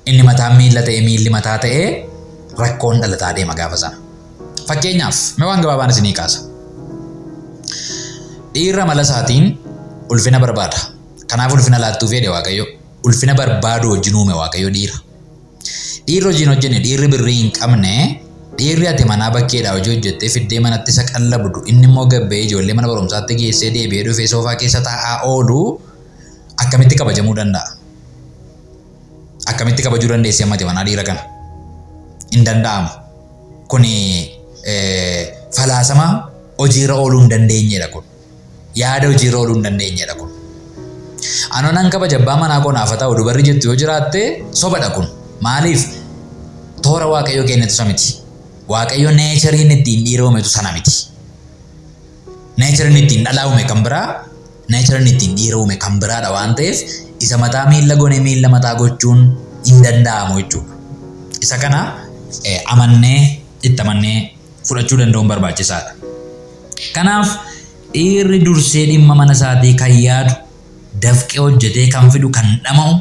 inni mataan miilla ta'ee miilli mataa ta'ee rakkoon dhalataa deema gaafa sana. Fakkeenyaaf, mee waan gabaabaan isinii kaasa. Dhiirra mala isaatiin ulfina barbaada. Kanaaf ulfina laattuu fedhe Waaqayyo. Ulfina barbaadu wajjin uume Waaqayyo dhiira. Dhiirri hojiin hojjenne, dhiirri birrii hin qabne, dhiirri ati manaa bakkeedhaa hojii hojjettee fiddee manatti isa qallabdu, inni immoo gabba'ee ijoollee mana barumsaatti geessee deebi'ee dhufee soofaa keessa taa'aa oolu akkamitti kabajamuu danda'a? Akkamitti kabajuu dandeessi amma ati manaa dhiira kana? Hin danda'amu. Kuni falaasama hojiirra ooluu hin dandeenyedha kun. Yaada hojiirra ooluu hin dandeenyedha kun. Anoo nan kabaja, abbaa manaa koo naaf haa ta'u dubarri jettu yoo jiraatte sobadha kun. Maaliif? Toora Waaqayyoo kennetu isa miti. Waaqayyo natureiin ittiin dhiira uumetu sana miti. Natureiin ittiin dhalaa uume kan biraa, natureiin ittiin dhiira uume kan biraadha waan ta'eef, isa mataa miilla goonee miilla mataa gochuun hin danda'amu jechuudha. Isa kana amannee, itti amannee fudhachuu danda'uun barbaachisaadha. Kanaaf dhiirri dursee dhimma mana isaatii kan yaadu, dafqee hojjetee kan fidu, kan dhama'u,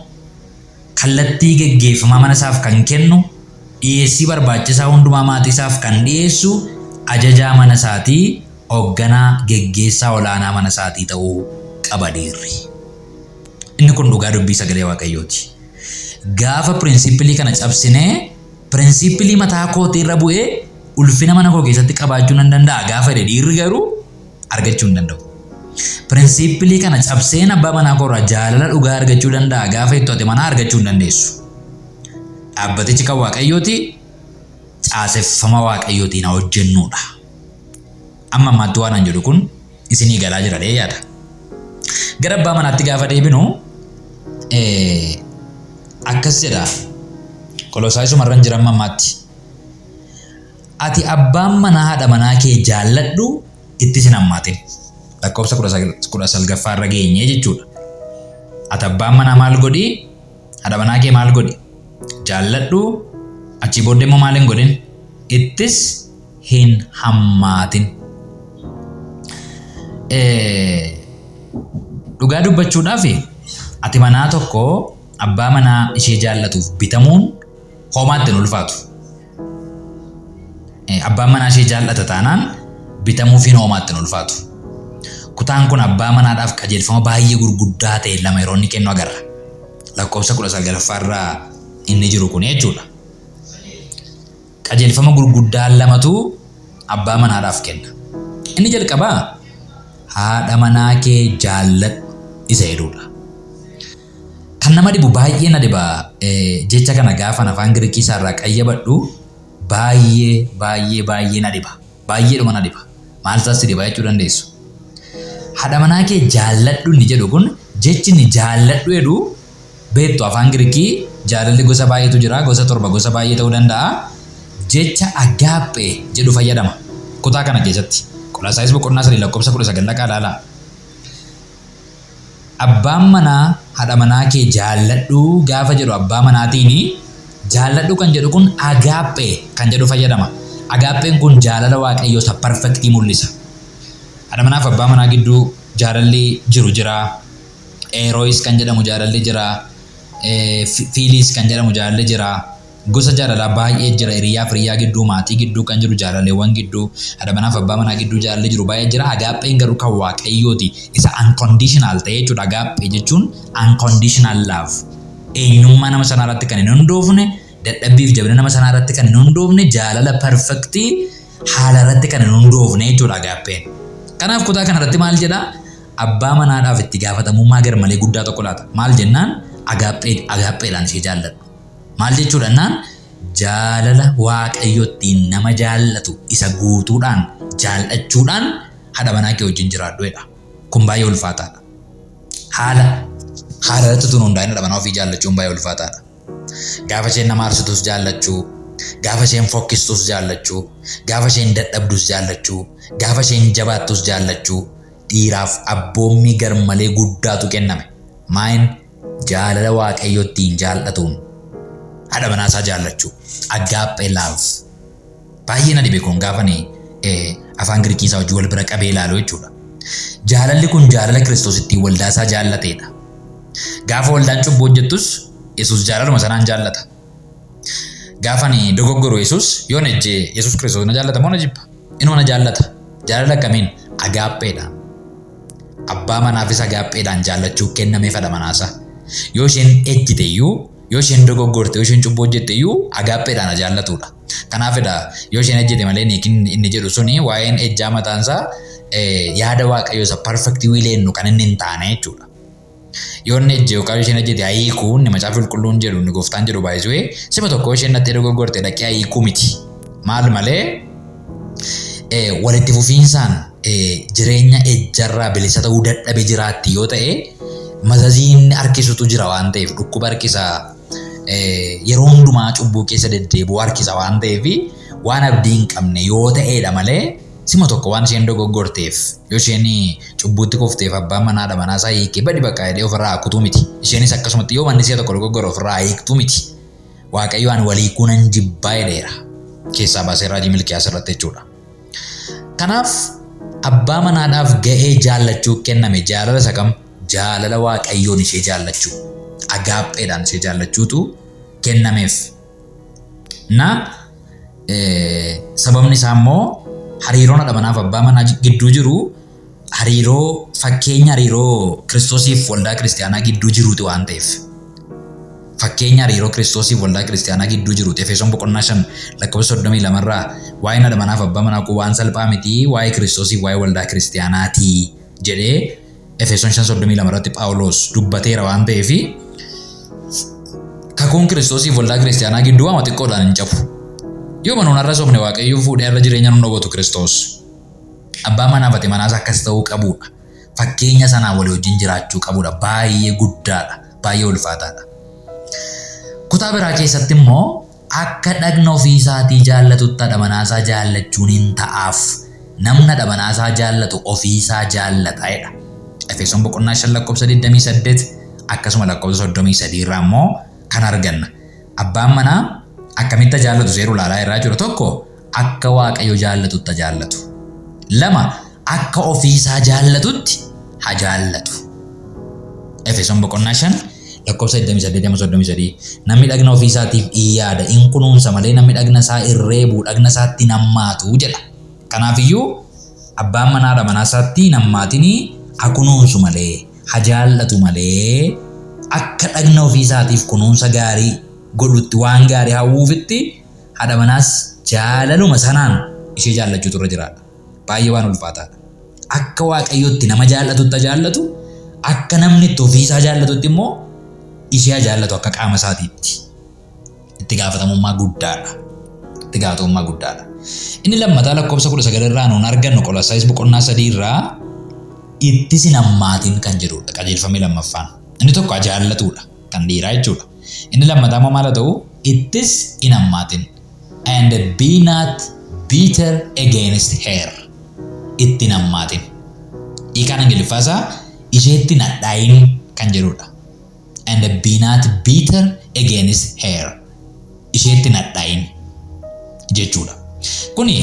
kallattii geggeeffamaa mana isaaf kan kennu, dhiyeessii barbaachisaa hundumaa maatii isaaf kan dhiyeessu, ajajaa mana isaatii, hoogganaa geggeessaa olaanaa mana isaatii ta'uu qaba dhiirri. Inni kun dhugaa dubbii sagalee Waaqayyooti. Gaafa principlii kana cabsinee, principlii mataa kootii irra bu'ee ulfina mana koo keessatti qabaachuu nan danda'a gaafa jedhe dhiirri garuu argachuu hin danda'u. Principlii kana cabseen abbaa manaa koo irraa jaalala dhugaa argachuu danda'a gaafa jettu ati manaa argachuu hin dandeessu. Dhaabbatichi kan Waaqayyooti, caaseffama Waaqayyootiin haa hojjennuudha. Amma ammaatti waan an jedhu kun isinii galaa jira dhee yaada. Gara abbaa manaatti gaafa deebinu akkas jedha. Qolosaayisuma irra hin jira amma ammaatti. Ati abbaan manaa haadha manaa kee jaalladhu, itti sin hammaatin. Lakkoofsa 19ffaa irra geenyee jechuudha. Ati abbaan manaa maal godhi? Haadha manaa kee maal godhi? Jaalladhu. Achii booddee immoo maal hin godhin? Ittis hin hammaatin. Dhugaa dubbachuudhaaf ati manaa tokko abbaa manaa ishee jaallatuuf bitamuun homaatti hin ulfaatu. Abbaan manaa ishee jaallata taanaan bitamuufiin homaatti hin ulfaatu. Kutaan kun abbaa manaadhaaf qajeelfama baay'ee gurguddaa ta'e lama yeroo inni kennu agarra. Lakkoofsa 19ffaa irraa inni jiru kun jechuudha. Qajeelfama gurguddaa lamatu abbaa manaadhaaf kenna. Inni jalqabaa haadha manaa kee jaalladhu isa jedhudha. Kan nama dhibu, baay'ee na dhiba, jecha kana gaafan afaan Giriikii isaarraa qayyabadhu baay'ee baay'ee baay'ee na dhiba. Baay'eedhuma na dhiba. Maal isaas si dhiba jechuu dandeessu. Haadha manaa kee jaalladhu inni jedhu kun, jechi inni jaalladhu jedhu, beektu afaan Giriikii jaalalli gosa baay'eetu jira, gosa 7, gosa baay'ee ta'uu danda'a. Jecha agaaphee jedhu fayyadama. Kutaa kana keessatti. Qolaasaayis boqonnaa 3 lakkoofsa 19 dhaqaa ilaalaa. Abbaan manaa haadha manaa kee jaalladhu gaafa jedhu abbaa manaatiin jaalladhu kan jedhu kun agaaphee kan jedhu fayyadama. Agaapheen kun jaalala Waaqayyoo isa perfectii mul'isa. Haadha manaaf abbaa manaa gidduu jaalalli jiru jira. Eerooyis kan jedhamu jaalalli jira. Fiiliis kan jedhamu jaalalli jira. Gosa jaalalaa baay'ee jira. Hiriyaa fi hiriyaa gidduu, maatii gidduu kan jiru, jaalaleewwan gidduu, haadha manaaf abbaa manaa gidduu jaalalli jiru baay'ee jira. Agaapheen garuu kan Waaqayyooti. Isa unconditional ta'e jechuudha. Agaaphee jechuun unconditional love. Eenyummaa nama sanaa irratti kan hin hundoofne, dadhabbii fi jabina nama sanaa irratti kan hin hundoofne, jaalala perfectii haala irratti kan hin hundoofne jechuudha agaapheen. Kanaaf kutaa kana irratti maal jedhaa? Abbaa manaadhaaf itti gaafatamummaa garmalee guddaa tokko laata. Maal jennaan, agaapheedhaan ishee jaalladhu. Maal jechuudha jennaan, jaalala Waaqayyo ittiin nama jaallatu isa guutuudhaan jaallachuudhaan haadha manaa kee wajjin jiraadhu jedha. Kun baay'ee ulfaataadha. Haala irratti utuu hin hundaa'in haadha manaa ofii jaallachuun baay'ee ulfaataadha. Gaafa isheen nama aarsitus jaallachuu, gaafa isheen fokkistus jaallachuu, gaafa isheen dadhabdus jaallachuu, gaafa isheen jabaattus jaallachuu, dhiiraaf abboommii garmalee guddaatu kenname. Maayin jaalala Waaqayyo ittiin jaallatuun haadha manaa isaa jaallachuu. Agaaphee love. Baay'ee na dhibe kun gaafani afaan Giriikii isaa wajjin wal bira qabee ilaalu jechuudha. Jaalalli kun jaalala Kiristoos ittiin waldaa isaa jaallateedha. Gaafa waldaan cubbuu hojjettus Yesuus jaalaluma sanaan jaallata. Gaafa ani dogoggoru Yesuus yoon ejje Yesuus Kiristoos na jaallata moo na jibba? Inuma na jaallata. Jaalala akkamiin? Agaapheedhaan. Abbaa manaafis agaapheedhaan jaallachuu kennameef haadha manaasaa. Yoo isheen ejjite iyyuu, yoo isheen dogoggorte, yoo isheen cubbuu hojjette iyyuu agaapheedhaan haa jaallatudha. Kanaafidha yoo isheen ejjite malee inni jedhu suni waa'een ejjaa mataansaa yaada Waaqayyoo isa perfect will eenyu kan inni hin taane jechuudha. Yoo inni ejje yookaan isheen ejjete haa hiikuu, inni Macaafa Qulqulluun jedhu, inni Gooftaan jedhu baay'isuu sima tokko isheen dhattee dogoggorte dhaqee haa hiikuu miti. Maal malee, walitti fufiinsaan jireenya ejjarraa bilisa ta'uu dadhabe jiraatti yoo ta'e, mazazii inni harkisutu jira waan ta'eef, dhukkuba harkisa, yeroo hundumaa cubbuu keessa deddeebi'uu harkisa waan ta'eef, waan abdii hin qabne yoo ta'edha malee, sima tokko waan isheen dogoggorteef, yoo isheen cubbuutti kufteef abbaan manaa haadha manaa isaa hiikee badi bakka jedhee ofirraa kutuu miti. Isheenis akkasumatti yoo manni si'a tokko dogoggore ofirraa hiiktuu miti. Waaqayyo ani walii hiikuu nan jibbaa jedheera. Keessaa baasee raajii Milkiyaas irratti jechuudha. Kanaaf abbaa manaadhaaf ga'ee jaallachuu kenname. Jaalala isa kam? Jaalala Waaqayyoon ishee jaallachuu. Agaapheedhaan ishee jaallachuutu kennameef. Na sababni isaa immoo hariiroon haadha manaaf abbaa manaa gidduu jiru hariiroo fakkeenya hariiroo Kiristoosiif waldaa kiristiyaanaa gidduu jiruuti waan ta'eef. Fakkeenya hariiroo Kiristoosiif waldaa kiristiyaanaa gidduu jiruuti. Efesoon boqonnaa 5 lakkoofsa 32 irraa waa'een haadha manaaf abbaa manaa kun waan salphaa miti, waa'ee Kiristoosiif waa'ee waldaa kiristiyaanaati jedhee Efesoon 5:32 irratti Phaawulos dubbateera waan ta'eef, kakuun Kiristoosiif waldaa kiristiyaanaa gidduu waama xiqqoodhaan hin cabu. Yoo manuun har'a sobne Waaqayyo fuudhee har'a jireenya nun dhowwatu Kiristoos. Abbaa manaaf haati manaas akkas ta'uu qabudha. Fakkeenya sanaa walii wajjin jiraachuu qabudha. Baay'ee guddaadha. Baay'ee ulfaataadha. Kutaa biraa keessatti immoo akka dhagna ofii isaatii jaallatutti haadha manaasaa jaallachuun hin ta'aaf. Namni haadha manaasaa jaallatu ofii isaa jaallata jedha. Efesoon boqonnaa 5 lakkoofsa 28 akkasuma lakkoofsa 33 irraa immoo kan arganna. Abbaan manaa akkamitti jaallatu seeruu ilaalaa irraa jiru tokko akka Waaqayyo jaallatutti haa jaallatu. 2 akka ofiisaa jaallatutti haa jaallatu. Efesoon boqonnaa 5 lakkoofsa 28-33 namni dhagna ofiisaatiif in yaada in kunuunsa malee namni dhagna isaa hin reebu dhagna isaatti hin hammaatu jedha. Kanaafiyyuu abbaan manaa haadha manaa isaatti hin hammaatinii haa kunuunsu malee haa jaallatu malee akka dhagna ofiisaatiif kunuunsa gaarii godhutti waan gaarii hawwuufitti haadha manaas jaalaluma sanaan ishee jaallachuutu irra jiraadha. Baay'ee waan ulfaataadha. Akka Waaqayyotti nama jaallatutti haa jaallatu, akka namni itti ofiisaa jaallatutti immoo ishee haa jaallatu akka qaama isaatiitti. Itti gaafatamummaa guddaadha. Itti gaafatamummaa guddaadha. Inni lammataa lakkoofsa 19 irraa nuun argannu Qolasaayis boqonnaa 3 irraa ittis hin hammaatin kan jedhudha qajeelfamni lammaffaan. Inni tokko haa jaallatudha kan dhiiraa jechuudha. Inni lammataa immoo maal haa ta'u ittis hin hammaatin. And be not bitter against her. Itti hin hammaatin. Hiikaan Ingiliffaa isaa isheetti hin hadhaayin kan jedhudha. And be not bitter against her. Isheetti hin hadhaayin jechuudha. Kuni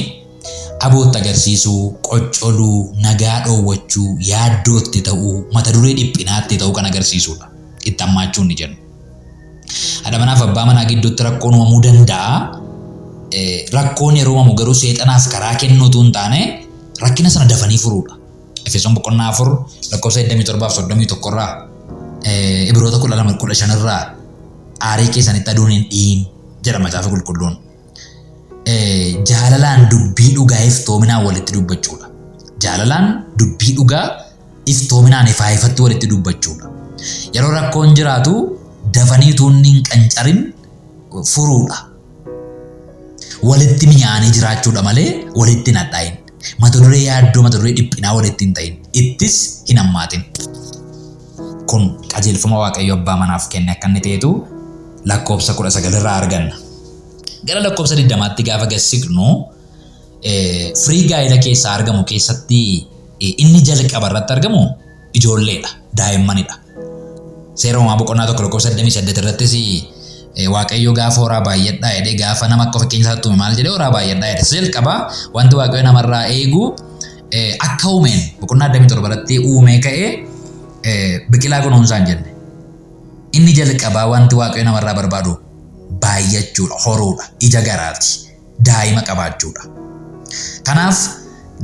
abootti agarsiisuu, qoccoluu, nagaa dhoowwachuu, yaaddootti ta'uu, mata duree dhiphinaatti ta'uu kan agarsiisudha. Itti hammaachuun ni jennu. Haadha manaaf abbaa manaa gidduutti rakkoon uumamuu danda'a. Rakkoon yeroo uumamu garuu seexanaaf karaa kennuu utuu hin taane rakkina sana dafanii furuudha. Efesoon boqonnaa 4 lakkoofsa 27 fi 31 irraa Ibroota 12 15 irraa aarii keessanitti aduun hin dhiyin jedha macaafa qulqulluun. Jaalalaan dubbii dhugaa iftoominaan walitti dubbachuudha. Jaalalaan dubbii dhugaa iftoominaan ifaa ifatti walitti dubbachuudha. Yeroo rakkoon jiraatu dafanii utuu inni hin qancarin furuudha. Walitti mi'aanii jiraachuudha malee walitti hin hadhaa'in. Mata duree yaaddoo mata duree dhiphinaa walitti hin ta'in. Ittis hin hammaatin. Kun qajeelfama Waaqayyo abbaa manaaf kenne akka inni ta'etu lakkoofsa 19 irraa arganna. Gara lakkoofsa 20tti gaafa gad siqnu firii gaa'ela keessaa argamu keessatti inni jalqaba irratti argamu ijoolleedha, daa'immanidha. Seera uumamaa boqonnaa 1 lakkoofsa 28 irrattis Waaqayyo gaafa horaa baay'adhaa jedhee gaafa nama akka fakkeenya isaatti uume maal jedhee horaa baay'adhaa jedhe. Isa jalqabaa wanti Waaqayyo namarraa eegu akka uumeen boqonnaa 27 irratti uumee ka'ee biqilaa kunuunsaa hin jenne. Inni jalqabaa wanti Waaqayyo namarraa barbaadu baay'achuudha, horuudha, ija garaati, daa'ima qabaachuudha. Kanaaf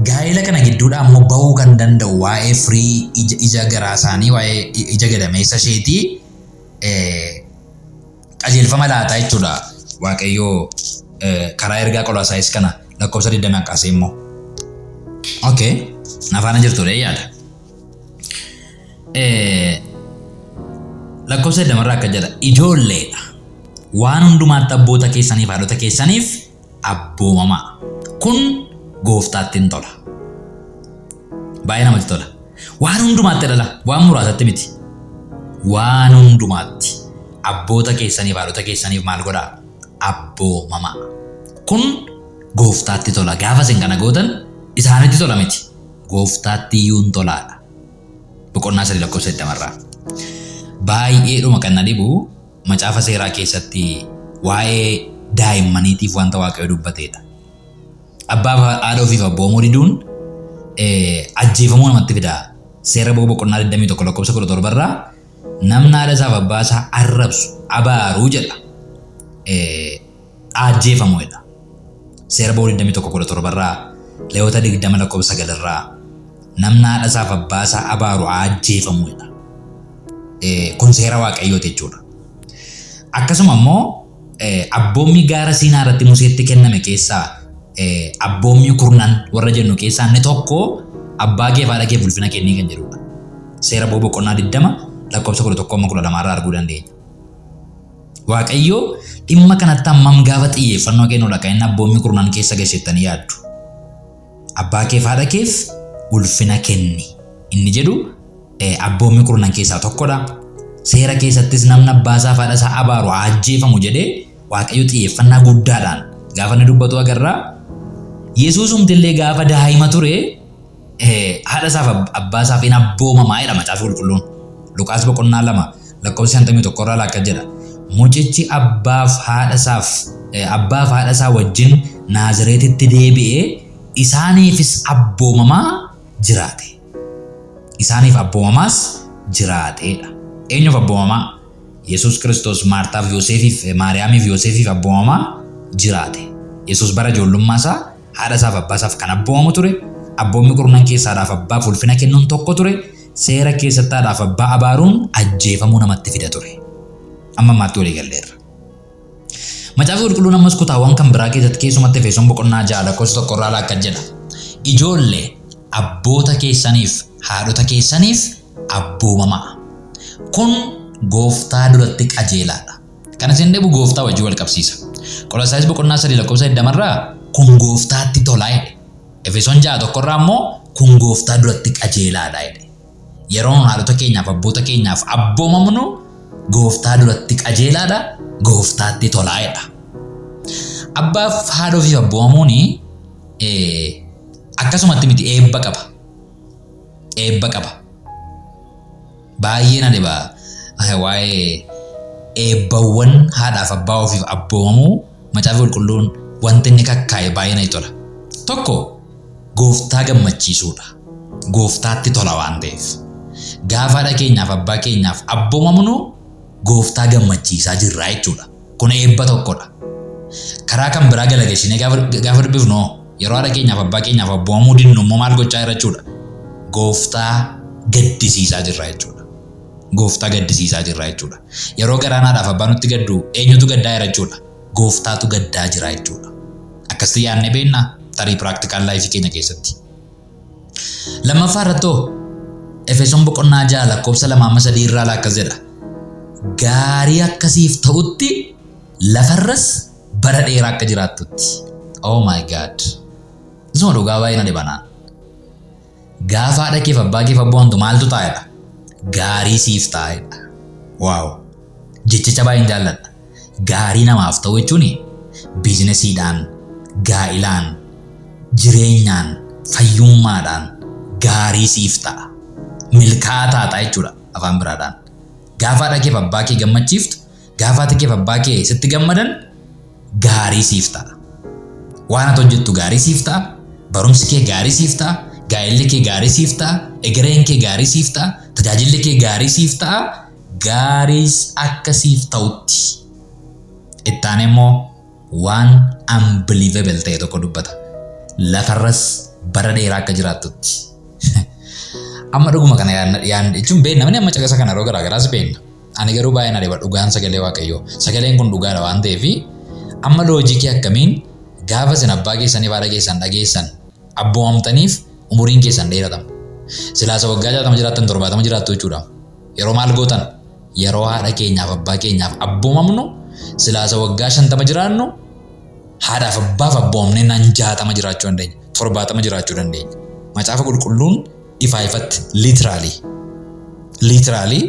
gaa'ela kana gidduudhaa immoo ba'uu kan danda'u waa'ee firii ija garaa isaanii, waa'ee ija gadameessa isheetii qajeelfama laataa jechuudha. Waaqayyo karaa ergaa Qolaasaayis kana lakkoofsa 20 kaasee immoo. Okay, na faana jirtu yaada. Lakkoofsa 20 irraa akka jedha ijoolleedha. Waan hundumaatti abboota keessaniif haadhota keessaniif abboomamaa. Kun gooftaatti hin tola. Baay'ee namatti tola. Waan hundumaatti dhala, waan muraasatti miti. Waan hundumaatti abboota keessaniif haadhota keessaniif maal godhaa? Abboomamaa. Kun gooftaatti tola. Gaafa isin kana gootan isaanitti tola miti. Gooftaatti iyyuu hin tolaadha. Boqonnaa 3 lakkoofsa 20 irraa. Baay'eedhuma kan na dhibu macaafa seeraa keessatti waa'ee daa'immaniitiif wanta Waaqayyo dubbateedha. Abbaa fi haadha ofiif abboomuu diduun ajjeefamuu namatti fida. Seera ba'uu boqonnaa 21 lakkoofsa 17 irraa namni haadha isaaf abbaa isaa arrabsu abaaruu jedha. Ajjeefamu jedha. Seera ba'uu 21 17 irraa Leewwota 20 lakkoofsa 9 irraa namni haadha isaaf abbaa isaa abaaru ajjeefamu jedha. Kun seera Waaqayyooti jechuudha. Akkasuma immoo abboommii gaara Siinaa irratti Museetti kenname keessaa abboommii kurnan warra jennu keessaa inni tokko abbaa kee fi haadha keef ulfina kennii kan jedhudha. Seera ba'uu boqonnaa 20 lakkoofsa 11 amma 12 irraa arguu dandeenya. Waaqayyo dhimma kanatti hammam gaafa xiyyeeffannoo kennudha kan inni abboommii kurnan keessa gashettanii yaaddu. Abbaa keef haadha keef ulfina kenni inni jedhu abboommii kurnan keessaa tokkodha. Seera keessattis namni abbaa isaa fi haadha isaa abaaru haa ajjeefamu jedhee Waaqayyo xiyyeeffannaa guddaadhaan gaafa inni dubbatu agarra. Yesuusumti illee gaafa daa'ima ture haadha isaaf abbaa isaaf hin abboomamaa jedha macaafa qulqulluun. Luqaas boqonnaa 2 lakkoofsa 51 irraa akka jedha. Mucichi abbaaf haadha isaaf abbaa fi haadha isaa wajjin Naazireetitti deebi'ee isaaniifis abboomamaa jiraate. Isaaniif abboomamaas jiraateedha. Eenyuuf abboomamaa? Yesuus Kiristoos Maartaaf Yoosefiif Maariyaamiif Yoosefiif abboomamaa jiraate. Yesuus bara ijoollummaa isaa haadha isaaf abbaa isaaf kan abboomamu ture. Abboommi kurnan keessaa haadhaaf abbaaf ulfina kennuun tokko ture. Seera keessatti haadhaaf abbaa abaaruun ajjeefamuu namatti fida ture. Amma ammaatti walii galleerra. Macaafni Qulqulluun ammas kutaawwan kan biraa keessatti, keessumatti Efesoon boqonnaa 6 lakkoofsa 1 irraa akkas jedha. Ijoollee, abboota keessaniif haadhota keessaniif abboomamaa. Kun gooftaa duratti qajeelaadha. Kan isin dhibu gooftaa wajjin wal qabsiisa. Qolasaayis boqonnaa 3 lakkoofsa 20 irraa kun gooftaatti tolaa jedhe. Efesoon 6 tokko irraa immoo kun gooftaa duratti qajeelaadha jedhe. Yeroo nun haadhota keenyaaf abboota keenyaaf abboomamnu gooftaa duratti qajeelaadha, gooftaatti tolaa jedha. Abbaaf haadha ofiif abboomamuun akkasumatti miti, eebba qaba. Eebba qaba. Baay'ee na dhiba waa'ee eebbawwan haadhaaf abbaa ofiif abboomamuu. Macaafi Qulqulluun wanti inni kakkaa'e baay'ee natti tola. Tokko, gooftaa gammachiisuudha. Gooftaatti tola waan ta'eef. Gaafa haadha keenyaaf abbaa keenyaaf abboomamnu gooftaa gammachiisaa jirra jechuudha. Kun eebba tokkodha. Karaa kan biraa galagalchinee gaafa dubbifnu hoo, yeroo haadha keenyaaf abbaa keenyaaf abboomamuu dinnu immoo maal gochaa jirra jechuudha? Gooftaa gaddisiisaa jirra jechuudha. Gooftaa gaddisiisaa jirra jechuudha. Yeroo garaan haadhaaf abbaa nutti gaddu eenyutu gaddaa jira jechuudha? Gooftaatu gaddaa jira jechuudha. Akkasitti yaadnee beeknaa? Tarii practical life keenya keessatti. Lammaffaa irratti hoo, Efesoon boqonnaa 6 lakkoofsa 2 amma 3 irraa akkas jedha. Gaarii akkasiif ta'utti, lafarras bara dheeraa akka jiraattutti. Oh my God. Isuma dhugaa baay'ee na dhibanaan. Gaafa haadha keef abbaa keef abboomamtu maaltu taa'edha? Gaarii siif taa'edha. Wow. Jechicha baay'een jaalladha. Gaarii namaaf ta'u jechuun biizinesiidhaan, gaa'ilaan, jireenyaan, fayyummaadhaan gaarii siif ta'a. Milkaa'aa taata jechuudha afaan biraadhaan. Gaafa haadha keef abbaa kee gammachiiftu, gaafa haati keef abbaa kee sitti gammadan gaarii siif ta'a. Waan ati hojjettu gaarii siif ta'a. Barumsi kee gaarii siif ta'a. Gaa'elli kee gaarii siif ta'a. Egereen kee gaarii siif ta'a. Tajaajilli kee gaarii siif ta'a. Gaariis akka siif ta'utti. Itti aanee immoo waan unbelievable ta'e tokko dubbata. Lafarras bara dheeraa akka jiraattutti. Amma dhuguma kana yaadna jechuun beekna, namni amma caqasa kana yeroo garaa garaas beekna. Ani garuu baay'ee na dhiba dhugaan sagalee Waaqayyoo. Sagaleen kun dhugaadha waan ta'eef, amma loojikii akkamiin gaafa isin abbaa keessaniif haadha keessan dhageessan abboomamtaniif umuriin keessan dheeratama? Silaasa waggaa 60 jiraattan 70 jiraattu jechuudha. Yeroo maal gootan? Yeroo haadha keenyaaf abbaa keenyaaf abboomamnu, silaasa waggaa 50 jiraannu, haadhaaf abbaaf abboomamnee naan 60 jiraachuu dandeenya. 70 jiraachuu dandeenya. Macaafa Qulqulluun ifaa ifatti literally literally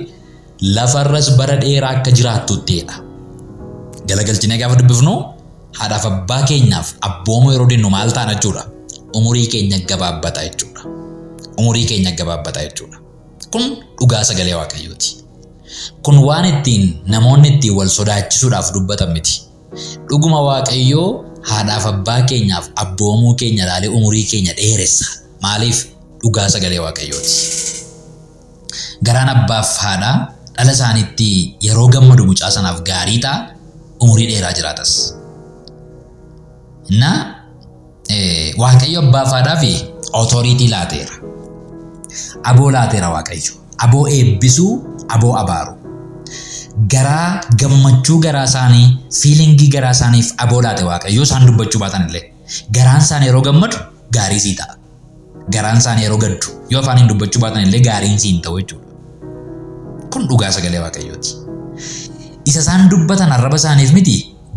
lafarras bara dheeraa akka jiraattuttidha. Galagalchinee gaafa dubbifnu, haadhaaf abbaa keenyaaf abboomuu yeroo dinnu maal taana jechuudha? Umurii keenya gabaabbata jechuudha. Umurii keenya gabaabbata jechuudha. Kun dhugaa sagalee Waaqayyooti. Kun waan ittiin namoonni ittiin wal sodaachisuudhaaf dubbatan miti. Dhuguma Waaqayyoo haadhaaf abbaa keenyaaf abboomuu keenya ilaalee umurii keenya dheeressa. Maaliif? Dhugaa sagalee Waaqayyooti. Garaan abbaaf haadhaa dhala isaaniitti yeroo gammadu mucaa sanaaf gaarii ta'a, umurii dheeraa jiraatas. Na Waaqayyo abbaaf haadhaa fi authority laateera. Aboo laateera Waaqayyo. Aboo eebbisuu, aboo abaaru. Garaa gammachuu garaa isaanii, feelingii garaa isaaniif aboo laate Waaqayyo, isaan dubbachuu baatan illee. Garaan isaanii yeroo gammadu gaarii sii ta'a. Garaan isaanii yeroo gaddu, yoo afaaniin dubbachuu baatan illee, gaariin sii hin ta'u jechuudha. Kun dhugaa sagalee Waaqayyooti. Isa isaan dubbatan arraba isaaniif miti,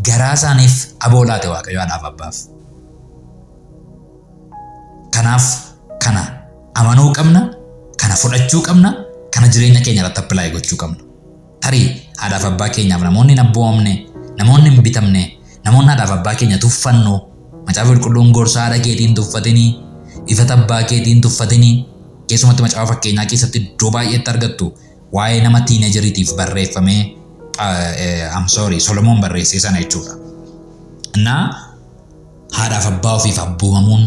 garaa isaaniif aboo laate Waaqayyo haadhaaf abbaaf. Kanaaf kana amanuu qabna, kana fudhachuu qabna, kana jireenya keenya irratti apply gochuu qabna. Tarii haadhaaf abbaa keenyaaf namoonni hin abboomamne, namoonni hin bitamne, namoonni haadhaaf abbaa keenya tuffannu, Macaafa Qulqulluun gorsa haadha keetiin tuffatinii, ifata abbaa keetiin tuffatinii, keessumatti Macaafa Fakkeenyaa keessatti iddoo baay'eetti argattu, waa'ee nama teenageriitiif barreeffamee, I'm sorry, Solomoon barreessee sana jechuudha. Innaa Haadhaaf abbaa ofiif abboomamuun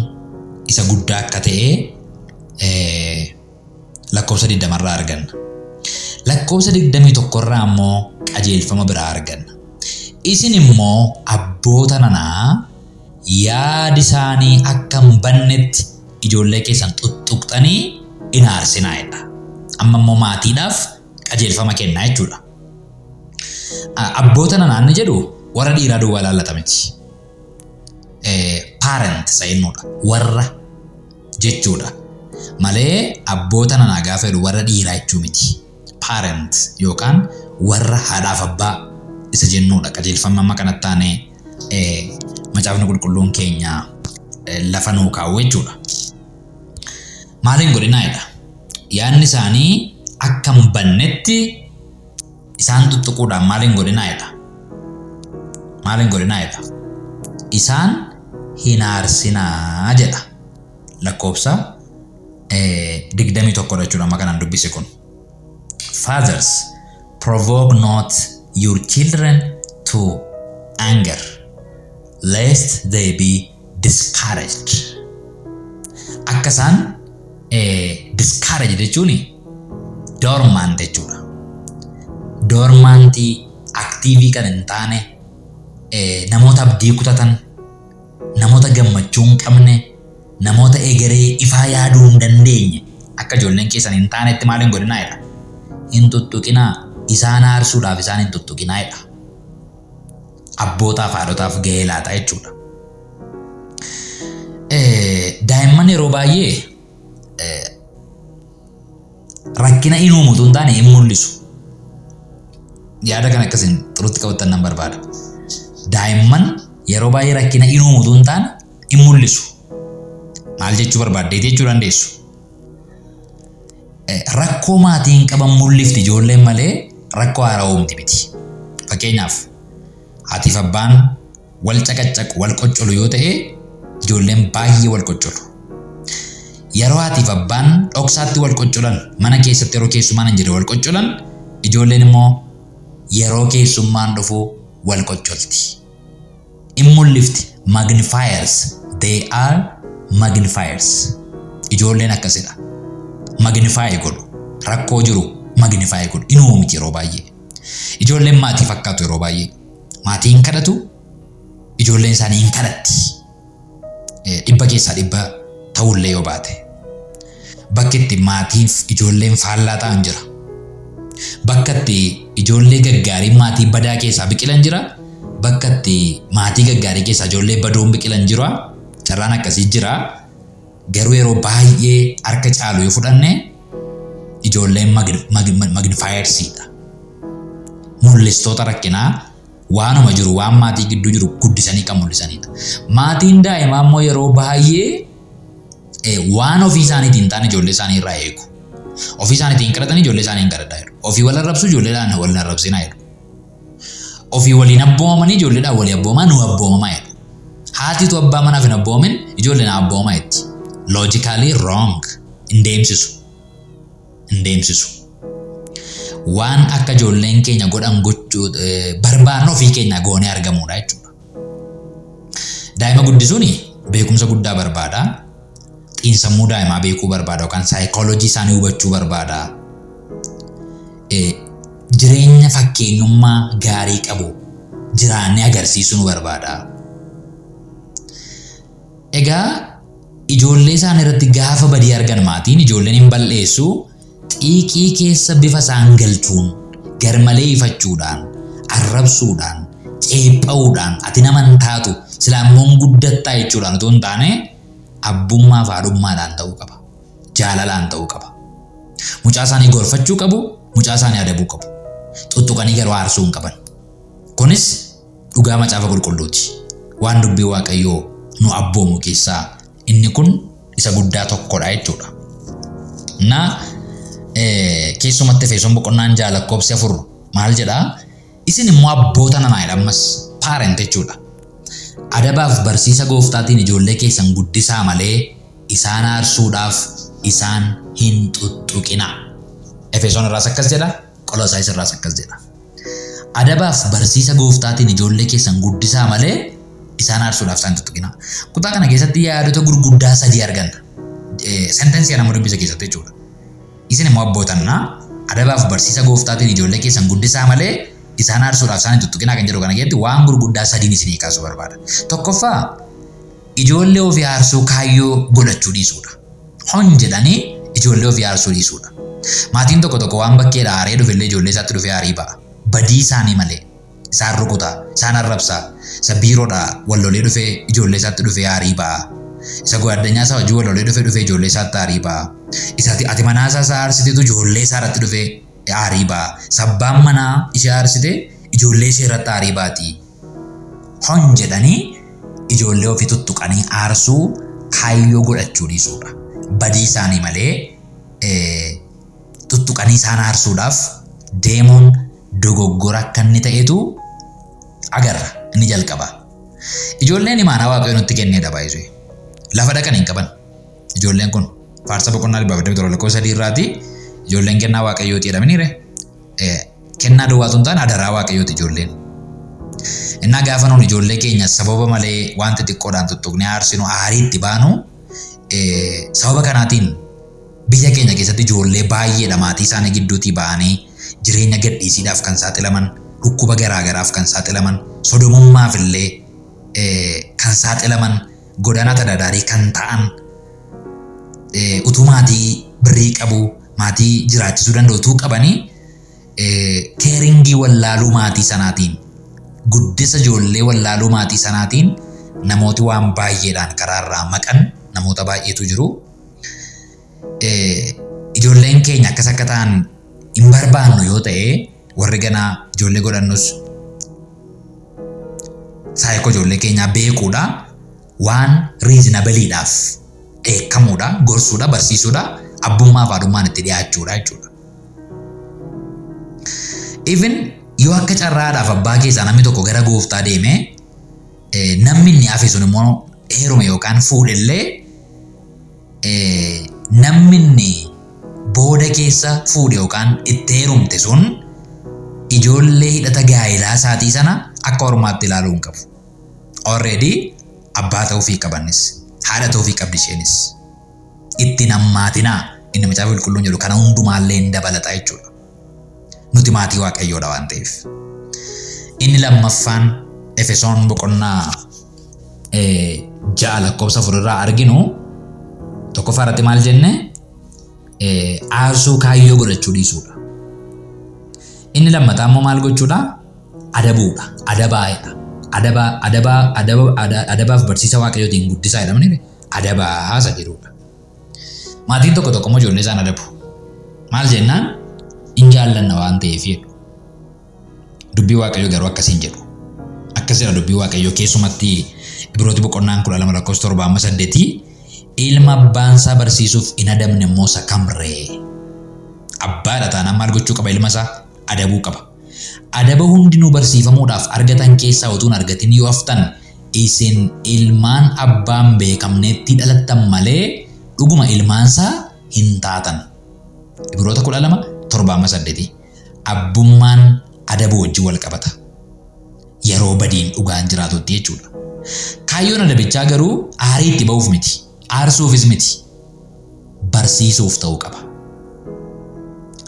isa guddaa akka ta'e lakkoofsa 20 irraa arganna. Lakkoofsa 21 irraa immoo qajeelfama biraa arganna. Isin immoo abboota nanaa yaadi isaanii akka hin bannetti ijoollee keessan xuxxuqxanii hin aarsinaa jedha. Amma immoo maatiidhaaf qajeelfama kennaa jechuudha. Abboota nanaa inni jedhu warra dhiiraa duwwaa ilaallata miti. Parent isa jennuudha. Warra jechuudha. Malee abboota nanaa gaafa jedhu warra dhiiraa jechuu miti. Parent yookaan warra haadhaaf abbaa isa jennuudha. Qajeelfama amma kanatti taanee macaafni qulqulluun keenya lafa nuu kaa'u jechuudha. Maaliin godhinaa jedha. Yaadni isaanii akka hin bannetti isaan tuttuquudhaan maaliin godhinaa jedha. Maaliin godhinaa jedha. Isaan hin aarsinaa jedha. Lakkoofsa 21 jechuudha amma kanaan dubbise kun. Fathers, provoke not your children to anger, lest they be discouraged. Akka isaan discouraged jechuun dormant jechuudha. Dormantii, active kan hin taane, namoota abdii kutatan, namoota gammachuu hin qabne, namoota egeree ifaa yaaduu hin dandeenye akka ijoolleen keessan hin taanetti maal hin godhinaa jedha. Hin tuttuqinaa, isaan aarsuudhaaf isaan hin tuttuqinaa jedha. Abbootaaf haadhotaaf gahee laata jechuudha. Daa'imman yeroo baay'ee rakkina hin uumu utuu hin taane hin mul'isu. Yaada kana akkasiin xurutti qabattan nan barbaada. Daa'imman yeroo baay'ee rakkina hin uumu utuu hin taane hin mul'isu. Maal jechuu barbaaddeeti jechuu dandeessu. Rakkoo maatiin qaban mul'ifti ijoolleen malee rakkoo haaraa uumti miti. Fakkeenyaaf, haatiif abbaan wal caqaccaqu, wal qoccolu yoo ta'e, ijoolleen baay'ee wal qoccolu. Yeroo haatiif abbaan dhoksaatti wal qoccolan, mana keessatti yeroo keessummaan hin jirre wal qoccolan, ijoolleen immoo yeroo keessummaan dhufu wal qoccolti. In mul'ifti, magnifiers, they are magnifiers. Ijoolleen akkasidha. Magnify godhu. Rakkoo jiru magnify godhu. Inuu miti yeroo baay'ee. Ijoolleen maatii fakkaatu yeroo baay'ee. Maatiin kadhatu, ijoolleen isaanii hin kadhatti. 100% ta'ullee yoo baate. Bakki itti maatiif ijoolleen faallaa ta'an jira. Bakka itti ijoollee gaggaarii maatii badaa keessaa biqilan jira. Bakka itti maatii gaggaarii keessaa ijoollee badoon biqilan jira. Carraan akkasii jira. Garuu yeroo baay'ee harka caalu yoo fudhanne, ijoolleen magnifiersiidha. Mul'istoota rakkinaa, waanuma jiru, waan maatii gidduu jiru guddisanii kan mul'isanidha. Maatiin daa'imaa immoo yeroo baay'ee waan ofii isaaniitiin hin taane ijoollee isaanii irraa eegu. Ofii isaaniitiin kadhatanii ijoollee isaanii hin kadhadhaa jedhu. Ofii wal arrabsu, ijoolleedhaan wal hin arrabsinaa jedhu. Ofii waliin abboomamanii ijoolleedhaan walii abboomaa nu abboomamaa jedhu. Haatitu abbaa manaaf hin abboomin, ijoolleen abboomaa jetti. Logically wrong. Hin deemsisu. Hin deemsisu. Waan akka ijoolleen keenya godhan gochuu barbaannu ofii keenya goonee argamuudha jechuudha. Daa'ima guddisuun beekumsa guddaa barbaada. Xiinsammuu daa'imaa beekuu barbaada yookaan saayikooloojii isaanii hubachuu barbaada. Jireenya fakkeenyummaa gaarii qabu jiraannee agarsiisuu nu barbaada. Egaa ijoollee isaanii irratti gaafa badii argan maatiin ijoolleen hin bal'eessu, xiiqii keessa bifa isaan galchuun, garmalee ifachuudhaan, arrabsuudhaan, ceepha'uudhaan, ati nama hin taatu, silaa immoo hin guddattaa jechuudhaan otoo hin taane, abbummaa fi haadhummaadhaan ta'uu qaba. Jaalalaan ta'uu qaba. Mucaa isaanii gorfachuu qabu, mucaa isaanii adabuu qabu. Tuttuqanii garuu aarsuu hin qaban. Kunis dhugaa macaafa qulqulluuti. Waan dubbii Waaqayyoo nu abboomu keessaa inni kun isa guddaa tokkodha jechuudha. Na keessumatti Efesoon boqonnaan 6 lakkoofsi 4 maal jedhaa? Isin immoo abboota nanaa jedha, ammas parent jechuudha. Adabaaf barsiisa gooftaatiin ijoollee keessan guddisaa malee isaan aarsuudhaaf isaan hin tuttuqinaa. Efesoon irraas akkas jedha, Qolosaayis irraas akkas jedha. Adabaaf barsiisa gooftaatiin ijoollee keessan guddisaa malee Isaan aarsuudhaaf isaan tuttuqinaa. Kutaa kana keessatti yaadota gurguddaa sadii arganna. Sentensii nama dubbisa keessatti jechuudha. Isin immoo abbootannaa adabaaf barsiisa gooftaatiin ijoollee keessan guddisaa malee isaan aarsuudhaaf isaan hin tuttuqinaa kan jedhu kana keessatti waan gurguddaa sadiin isinii kaasuu barbaada. Tokkoffaa, ijoollee ofii aarsuu kaayyoo godhachuu dhiisuudha. Hon jedhanii ijoollee ofii aarsuu dhiisuudha. Maatiin tokko tokko waan bakkeedhaa aaree dhufellee ijoollee isaatti dhufee aarii ba'a. Badii isaanii malee. Isaan rukuta, isaan arrabsa, isa biiroodhaa wal lolee dhufee ijoollee isaatti dhufee aarii ba'a. Isa goaddanyaa isaa hojii wal lolee dhufee dhufee ijoollee isaatti aarii ba'a. Isa ati manaa isaa isa aarsitetu ijoollee isaa irratti dhufee aarii ba'a. Isa abbaan manaa ishee aarsite ijoollee ishee irratti aarii baati. Hon jedhanii ijoollee ofii tuttuqanii aarsuu kaayyoo godhachuu dhiisuudha. Badii isaanii malee tuttuqanii isaan aarsuudhaaf deemuun dogoggora akka inni ta'etu agarra inni jalqaba. Ijoolleen imaanaa Waaqayyo nutti kenneedha baay'isuu. Lafa dhaqan hin qaban. Ijoolleen kun faarsa boqonnaa 127 lakkoofsa 3 irraati ijoolleen kennaa Waaqayyooti jedhamaniire. Kennaa duwwaatu hin taane adaraa Waaqayyooti ijoolleen. Innaa gaafa nuun ijoollee keenya sababa malee waan xixiqqoodhaan tuttuqnee aarsinu aarii itti baanu sababa kanaatiin biyya keenya keessatti ijoollee baay'eedha maatii isaanii gidduutii ba'anii jireenya gadhiisiidhaaf kan saaxilaman, dhukkuba garaa garaaf kan saaxilaman, sodomummaaf illee kan saaxilaman, godaanaa tadaadaarii kan ta'an, utuu maatii birrii qabu, maatii jiraachisuu danda'u utuu qabanii keeringii wallaaluu maatii sanaatiin, guddisa ijoollee wallaaluu maatii sanaatiin namooti waan baay'eedhaan karaarraa maqan namoota baay'eetu jiru. Ijoolleen keenya akkas akka ta'an hin barbaannu yoo ta'e, warri ganaa ijoollee godhannus saayikoo ijoollee keenyaa beekuudha, waan riizinabeliidhaaf dheekkamuudha, gorsuudha, barsiisuudha, abbummaa fi haadhummaan itti dhiyaachuudha jechuudha. Even yoo akka carraadhaaf abbaa keessaa namni tokko gara gooftaa deeme, namni inni hafe sun immoo heerume yookaan fuudhellee, namni inni booda keessa fuudhe yookaan itti heerumte sun ijoollee hidhata gaa'elaa isaatii sana akka ormaatti ilaaluu hin qabu. Already abbaa ta'uufii qabannis haadha ta'uufii qabdi isheenis. Itti hammaatinaa inni macaafa qulqulluun jedhu kana hundumaallee hin dabalata jechuudha. Nuti maatii Waaqayyoodha waan ta'eef. Inni lammaffaan Efesoon boqonnaa 6 lakkoofsa 4 irraa arginu, tokkoffaa irratti maal jenne? Aarsuu kaayyoo godhachuu dhiisuudha. Inni lammataa immoo maal gochuudha? Adabuudha. Adabaa'edha. Adaba adaba adaba adabaaf barsiisa Waaqayyootiin guddisaa jedhamani adabaa isa jedhudha. Maatiin tokko tokko immoo ijoollee isaan adabu. Maal jennaan, hin jaallanna waan ta'eef jedhu. Dubbii Waaqayyoo garuu akkasiin jedhu. Akkas jedha dubbii Waaqayyoo, keessumatti Ibrooti boqonnaan 12 lakkoofsa 7 amma 8, ilma abbaan isaa barsiisuuf hin adabne immoo isa kamree? Abbaadha taanaan maal gochuu qaba? Ilma isaa adabuu qaba. Adaba hundinuu barsiifamuudhaaf argatan keessaa utuu hin argatin yoo haftan, isin ilmaan abbaan beekamneetti dhalattan malee dhuguma ilmaansaa hin taatan. Ibroota 12 7 amma 8. Abbummaan adabuu wajjin wal qabata. Yeroo badiin dhugaan jiraatutti jechuudha. Kaayyoon adabichaa garuu aarii itti ba'uuf miti. Aarsuufis miti. Barsiisuuf ta'uu qaba.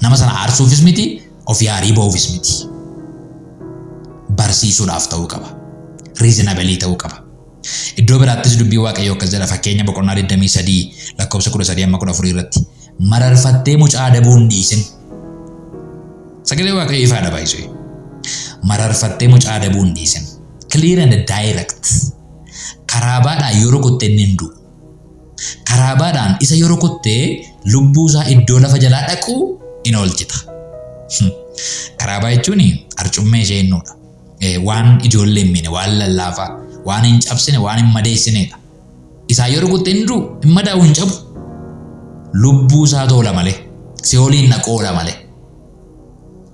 Nama sana aarsuufis miti, ofii aarii ba'uufis miti. Barsiisuudhaaf ta'uu qaba. Reasonable ta'uu qaba. Iddoo biraattis dubbii Waaqayyoo akkas jedha, fakkeenya boqonnaa 23 lakkoofsa 13 amma 14 irratti, mararfattee mucaa adabuu hin dhiisin. Sagalee Waaqayyoo ifaadha baay'isuu. Mararfattee mucaa adabuu hin dhiisin. Clear and direct. Karaabaadhaan yoo rukutte inni hin du'u. Karaabaadhaan isa yoo rukutte lubbuu isaa iddoo lafa jalaa dhaqu in oolchita. Karaabaa jechuun arcummee ishee innuudha. Waan ijoollee hin miine, waan lallaafaa, waan hin cabsine, waan hin madeessinedha. Isaa yoo rukutte hin du'u, hin madaa'u, hin cabu. Lubbuu isaa toola malee, si'ooliin dhaqu oola malee.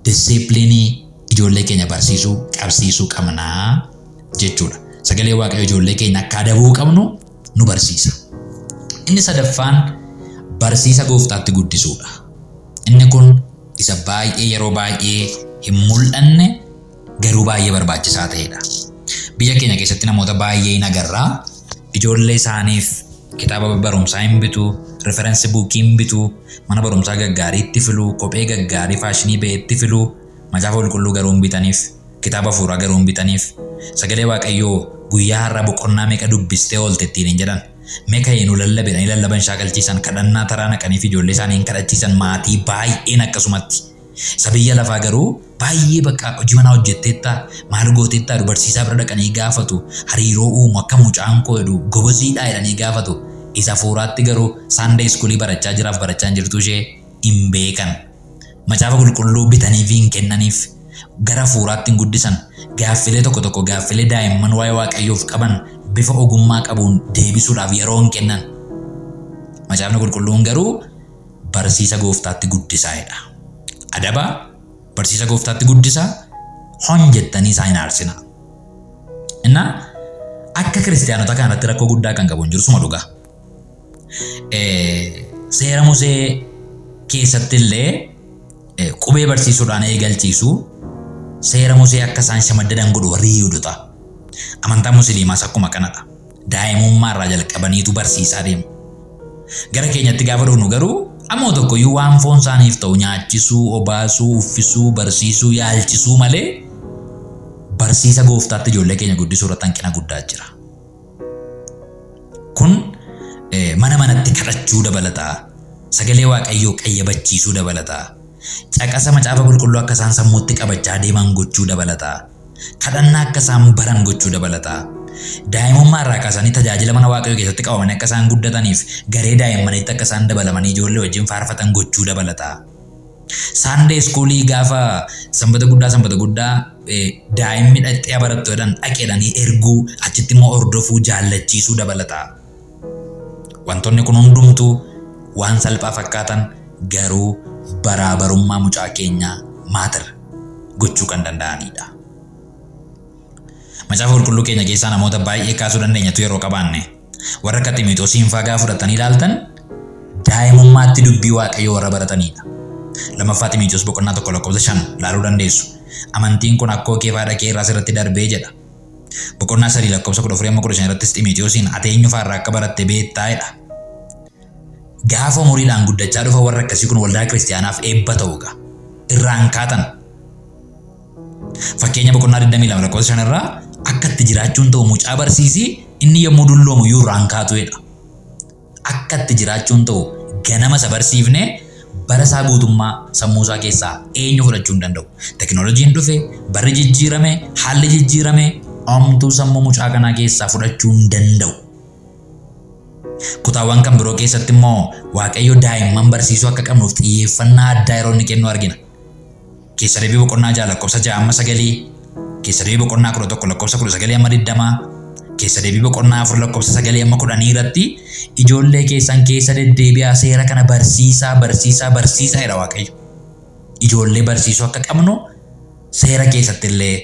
Disiplinii ijoollee keenya barsiisuu, qabsiisuu qabnaa jechuudha. Sagalee Waaqayyoo ijoollee keenya akka adabuu qabnu nu barsiisa. Inni sadaffaan barsiisa gooftaatti guddisuudha. Inni kun isa baay'ee yeroo baay'ee hin mul'anne garuu baay'ee barbaachisaa ta'edha. Biyya keenya keessatti namoota baay'ee hin agarraa. Ijoollee isaaniif kitaaba barumsaa hin bitu, reference bookii hin bitu, mana barumsaa gaggaarii itti filu, kophee gaggaarii faashinii ba'e itti filu, macaafa qulqulluu garuu hin bitaniif, kitaaba hafuuraa garuu hin bitaniif. Sagalee Waaqayyoo guyyaa har'aa boqonnaa meeqa dubbistee oolte ittiin hin jedhan. Meeqa nu lallabe jedhanii lallaban shaakalchiisan, kadhannaa taraa naqaniif ijoollee isaanii hin kadhachiisan maatii baay'een akkasumatti. Isa biyya lafaa garuu baay'ee bakka hojii manaa hojjetteettaa, maal gooteettaa jedhu barsiisaa bira dhaqanii gaafatu, hariiroo uumu akka mucaan koo jedhu goboziidhaa jedhanii gaafatu. Isa hafuuraatti garuu Sunday schoolii barachaa jiraaf barachaa hin jirtu ishee hin beekan. Macaafa qulqulluu bitaniif hin kennaniif, gara hafuuraatti hin guddisan. Gaaffilee tokko tokko gaaffilee daa'imman waa'ee Waaqayyoof qaban bifa ogummaa qabuun deebisuudhaaf yeroo hin kennan. Macaafni qulqulluun garuu barsiisa gooftaatti guddisaa jedha. Adaba barsiisa gooftaatti guddisaa, hon jettanii isaan hin aarsinaa. Innaa akka kiristaanota kanarratti rakkoo guddaa kan qabu hin jiru suma dhugaa. Seera Musee keessatti illee qubee barsiisuudhaan eegalchiisu, seera Musee akka isaan shamaddadan godhu warri Yihuudotaa. Amantaa Musliimaas akkuma kanadha. Daa'imummaa irraa jalqabaniitu barsiisaa deemu. Gara keenyatti gaafa dhufnu garuu ammoo tokkoyyuu waan foon isaaniif ta'u nyaachisuu, obaasuu, uffisuu, barsiisuu, yaalchisuu malee barsiisa gooftaatti ijoollee keenya guddisuu irratti hanqina guddaa jira. Kun mana manatti kadhachuu dabalata. Sagalee Waaqayyoo qayyabachiisuu dabalata. Caqasa macaafa qulqulluu akka isaan sammuutti qabachaa deeman gochuu dabalata. Kadhannaa akka isaan baran gochuu dabalata. Daa'imummaa irraa kaasanii tajaajila mana Waaqayyoo keessatti qabamanii akka isaan guddataniif garee daa'immaniitti akka isaan dabalamanii ijoollee wajjin faarfatan gochuu dabalata. Sunday schoolii gaafa sanbata guddaa sanbata guddaa daa'imni dhaqxee barattu jedhan dhaqeedhanii erguu, achitti immoo hordofuu, jaallachiisuu dabalata. Wantoonni kun hundumtuu waan salphaa fakkaatan garuu baraabarummaa mucaa keenyaa matter gochuu kan danda'anidha. Macaafa qulqulluu keenya keessaa namoota baay'ee kaasuu dandeenyatu yeroo qabaanne. Warra akka Ximitoosiin fa'aa gaafa fudhatanii ilaaltan daa'imummaatti dubbii Waaqayyoo warra baratanidha. Lammaffaa Ximitoos boqonnaa 1 lakkoofsa 5 laaluu dandeessu. Amantiin kun akkoo kee fi haadha kee irraa sirratti darbee jedha. Boqonnaa 3 lakkoofsa 14 amma 15 irrattis Ximitiyoosiin ati eenyu fa'aa irraa akka baratte beektaa jedha. Gaafa umuriidhaan guddachaa dhufa warra akkasii kun waldaa kiristiyaanaaf eebba ta'u egaa. Irraan kaatan. Fakkeenya boqonnaa 22 lakkoofsa 5 irraa akka itti jiraachuun ta'u mucaa barsiisi, inni yommuu dulloomu iyyuu irraan kaatu jedha. Akka itti jiraachuun ta'u ganama isa barsiifne bara isaa guutummaa sammuu isaa keessaa eenyu fudhachuu hin danda'u. Teknooloojiin dhufe, barri jijjiirame, haalli jijjiirame, omtuu sammuu mucaa kanaa keessaa fudhachuu hin danda'u. Kutaawwan kan biroo keessatti immoo Waaqayyo daa'imman barsiisuu akka qabnuuf xiyyeeffannaa addaa yeroo inni kennu argina. Keessa deebii boqonnaa 6 lakkoofsa 6 amma 9, keessa deebii boqonnaa 11 lakkoofsa 19 amma 20, keessa deebii boqonnaa 4 lakkoofsa 9 amma 10 irratti ijoollee keessan keessa deddeebi'aa seera kana barsiisaa barsiisaa barsiisaa jedha Waaqayyo. Ijoollee barsiisuu akka qabnu seera keessatti illee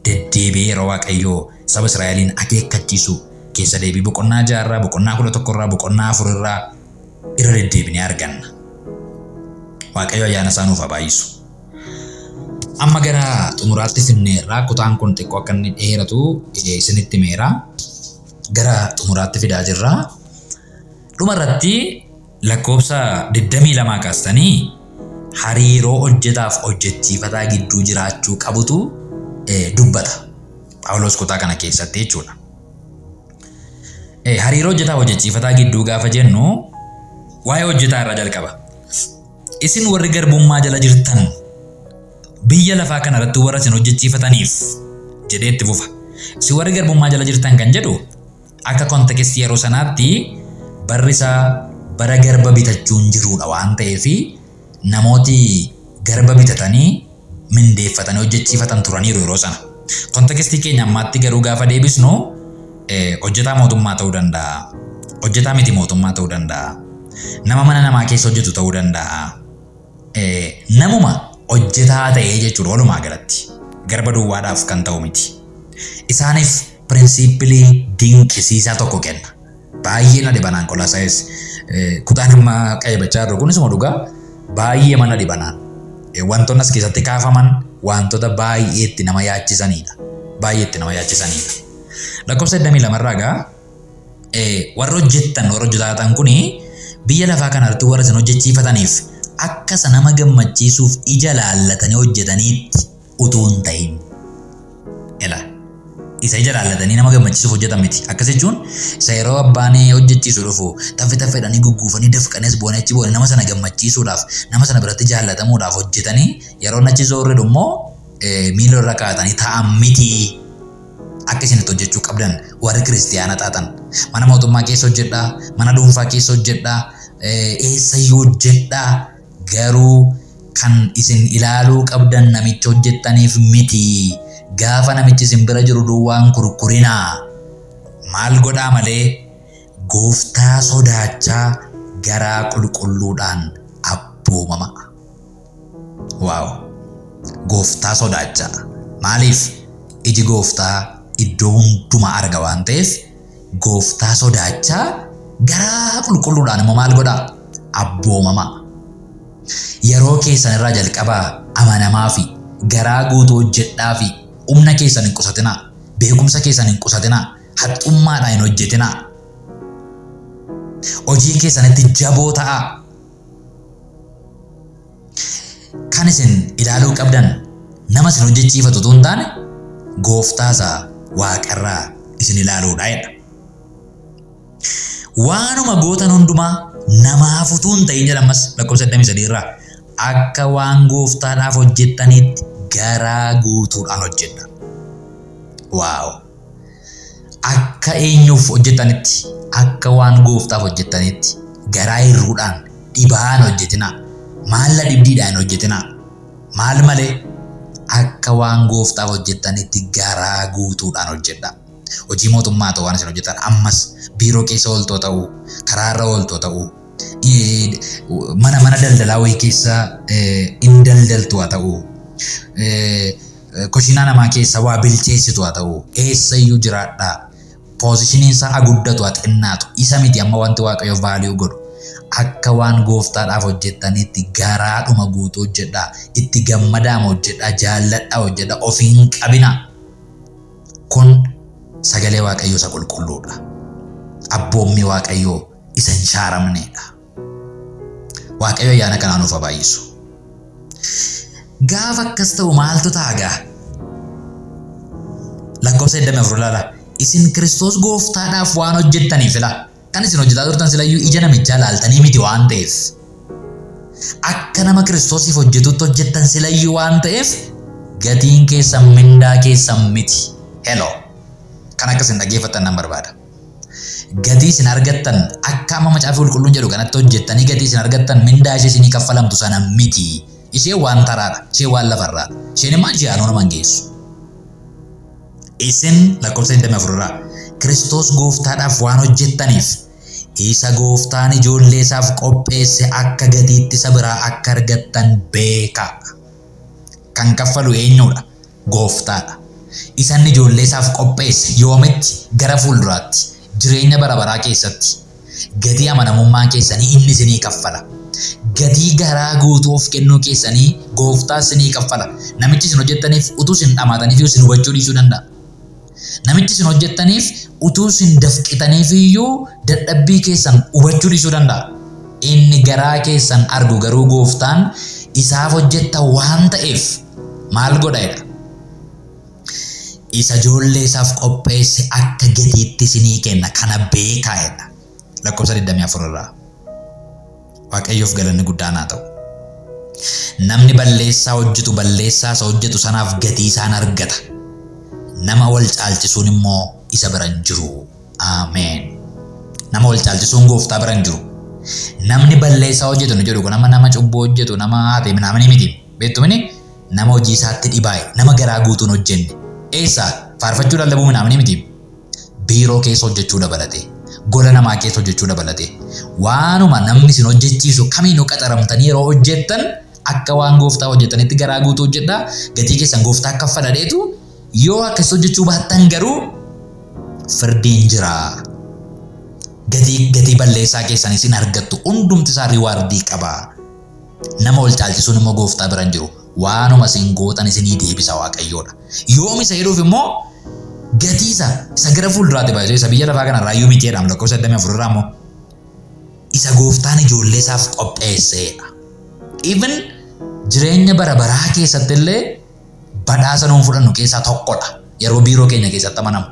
deddeebi'ee yeroo Waaqayyo saba Israa'eliin akeekkachiisu keessa deebii boqonnaa 6 irraa, boqonnaa 11 irraa, boqonnaa 4 irraa irra deddeebinee arganna. Waaqayyo ayyaana isaa nuuf haa baay'isu. Amma gara xumuraatti finneerra. Kutaan kun xiqqoo akka inni dheeratu isinitti himeera. Gara xumuraatti fidaa jirra. Dhuma irratti lakkoofsa 22 kaastanii hariiroo hojjetaaf hojjechiifataa gidduu jiraachuu qabutu dubbata. Phaawulos kutaa kana keessatti jechuudha. Hariiroo hojjetaaf hojjechiifataa gidduu gaafa jennu waa'ee hojjetaa irraa jalqaba. Isin warri garbummaa jala jirtan biyya lafaa kana irratti warra isin hojjechiifataniif jedhee itti fufa. Isin warri garbummaa jala jirtan kan jedhu akka kontekestii yeroo sanaatti barri isaa bara garba bitachuun jiruudha waan ta'eef namooti garba bitatanii mindeeffatanii hojjechiifatan turaniiru yeroo sana. Kontekestii keenya ammaatti garuu gaafa deebisnu hojjetaa mootummaa ta'uu danda'a, hojjetaa miti mootummaa ta'uu danda'a, nama mana namaa keessa hojjetu ta'uu danda'a. Namuma hojjetaa ta'ee jechuudha walumaa galatti. Garba duwwaadhaaf kan ta'u miti. Isaaniif piriinsiippilii dinqisiisaa tokko kenna. Baay'ee na dhibanaan Qolasaayis kutaan amma qayyabachaa jirru kun isuma dhugaa baay'ee mana dhibanaan. Wantoonni as keessatti kaafaman wantoota baay'eetti nama yaachisanidha. Baay'eetti nama yaachisanidha. Lakkoofsa 22 irraa egaa warra hojjettan warra hojjetaa kuni biyya lafaa kanarratti warra isin hojjechiifataniif akka isa nama gammachiisuuf ija laallatanii hojjetaniitti utuu hin ta'in. Ela isa ija laallatanii nama gammachiisuuf hojjetan miti. Akkas jechuun isa yeroo abbaan hojjechiisu dhufu taffe taffeedhanii gugguufanii dafqanis boonee achi boonee nama sana gammachiisuudhaaf nama sana biratti jaallatamuudhaaf hojjetanii yeroo achi zoorre immoo miila irra kaa'atanii taa'an miti. Akka isin itti hojjechuu qabdan warri kiristiyaana taatan mana mootummaa keessa hojjedhaa, mana dhuunfaa keessa hojjedhaa, eessayyuu hojjedhaa, garuu kan isin ilaaluu qabdan namicha hojjettaniif miti. Gaafa namichi isin bira jiru duwwaan kurkurinaa. Maal godhaa malee gooftaa sodaachaa garaa qulqulluudhaan abboomama. Waaw! Gooftaa sodaachaa. Maaliif? Iji gooftaa iddoo hundumaa arga waan ta'eef gooftaa sodaachaa garaa qulqulluudhaan immoo maal godhaa? Abboomama. Yeroo keessan irraa jalqabaa amanamaa fi garaa guutuu hojjedhaa fi humna keessan hin qusatinaa, beekumsa keessan hin qusatinaa, haxxummaadhaan hin hojjetinaa. Hojii keessanitti jaboo ta'aa. Kan isin ilaaluu qabdan nama isin hojjechiifatu utuu hin taane gooftaa isaa waaqarraa isin ilaaluudha jedha. Waanuma gootan hundumaa namaaf utuu hin ta'in jedha ammas lakkoofsa 23 irraa akka waan gooftaadhaaf hojjettaniitti garaa guutuudhaan hojjedha. Waaw! Akka eenyuuf hojjettanitti, akka waan gooftaaf hojjettanitti garaa hirruudhaan dhibaan hojjetinaa. Maalla dhibdiidhaan hin hojjetinaa. Maal malee akka waan gooftaaf hojjettanitti garaa guutuudhaan hojjedha. Hojii mootummaa ta'uu waan isin hojjetan ammas biiroo keessa ooltoo ta'uu, karaarra ooltoo ta'uu, mana daldalaa wayii keessa in daldaltu haa ta'uu, koshinaa namaa keessa waa bilcheessitu haa ta'uu, eessayyuu jiraadhaa. Poozishiniin isaa haa guddatu haa xinnaatu. Isa miti amma wanti Waaqayyo value godhu. Akka waan gooftaadhaaf hojjettanitti garaadhuma guutuu hojjedhaa. Itti gammadaama hojjedhaa, jaalladhaa hojjedhaa, of hin qabinaa. Kun sagalee Waaqayyoo isa qulqulluudha. Abboommii Waaqayyoo isa hin shaaramneedha. Waaqayyo ayyaana kanaa nuuf haa baay'isu. Gaafa akkas ta'u maaltu ta'a gaa? Lakkoofsa 24 ilaala. Isin Kiristoos gooftaadhaaf waan hojjettaniif ilaa. Kan isin hojjetaa turtan silayyuu ija namichaa ilaaltanii miti waan ta'eef. Akka nama Kiristoosiif hojjetutti hojjettan silayyuu waan ta'eef gatiin keessan mindaa keessan miti. Hello. Kan akka isin dhaggeeffattan nan barbaada. Gatii isin argattan akka amma macaafa qulqulluun jedhu kanatti hojjettanii gatii isin argattan mindaa ishee isinii kaffalamtu sana miti. Isheen waan taraadha. Isheen waan lafarraadha. Isheen immoo ji'aanoo nama hin geessu. Isin lakkoofsa 24 irraa Kiristoos gooftaadhaaf waan hojjettaniif isa gooftaan ijoollee isaaf qopheesse akka gatiitti isa biraa akka argattan beekaa. Kan kaffalu eenyudha? Gooftaadha. Isanni ijoollee isaaf qopheesse yoomitti? Gara fuulduraatti jireenya bara baraa keessatti gatii amanamummaa keessanii inni isinii kaffala. Gatii garaa guutuu of kennuu keessanii gooftaa isinii kaffala. Namichi isin hojjettaniif utuu isin dhamaataniif isin hubachuu dhiisuu danda'a. Namichi isin hojjettaniif utuu isin dafqitaniif iyyuu dadhabbii keessan hubachuu dhiisuu danda'a. Inni garaa keessan argu garuu gooftaan isaaf hojjetta waan ta'eef maal godha jedha. Isa ijoollee isaaf qopheesse akka gatiitti isinii kenna kana beekaa jedha. Lakkoofsa 24 irraa. Waaqayyoof galanni guddaan haa ta'u. Namni balleessaa hojjetu balleessaa isa hojjetu sanaaf gatii isaan argata. Nama wal caalchisuun immoo isa bira hin jiru. Ameen. Nama wal caalchisuun gooftaa bira hin jiru. Namni balleessaa hojjetu nu jedhu kun nama nama cubbuu hojjetu nama haate minaamini miti. Beektumini nama hojii isaatti dhibaa'e nama garaa guutuun hojjenne. Eessa faarfachuu lallabuu minaamini miti. Biiroo keessa hojjechuu dabalate. Gola namaa keessa hojjechuu dabalate. Waanuma namni isin hojjechiisu kamiinuu qaxaramtanii yeroo hojjettan akka waan gooftaa hojjetanitti garaa guutuu hojjedhaa. Gatii keessan gooftaa akka fadhadeetu yoo akkas hojjechuu baattan garuu firdiin jira. Gatii balleessaa keessan isin argattu hundumti isaa riwaardii qaba. Nama wal caalchisuun immoo gooftaa bira hin jiru. Waanuma isin gootan isinii deebisa Waaqayyoodha. Yoom isa jedhuuf immoo Gatii isa isa gara fuulduraatti baay'ee isa biyya lafaa kanarraa iyyuu miti jedhama lakkoofsa 24 irraa immoo isa gooftaan ijoollee isaaf qopheesseedha. Even jireenya bara baraa keessatti illee badhaasa nuun fudhannu keessaa tokkodha. Yeroo biiroo keenya keessatti amanamu,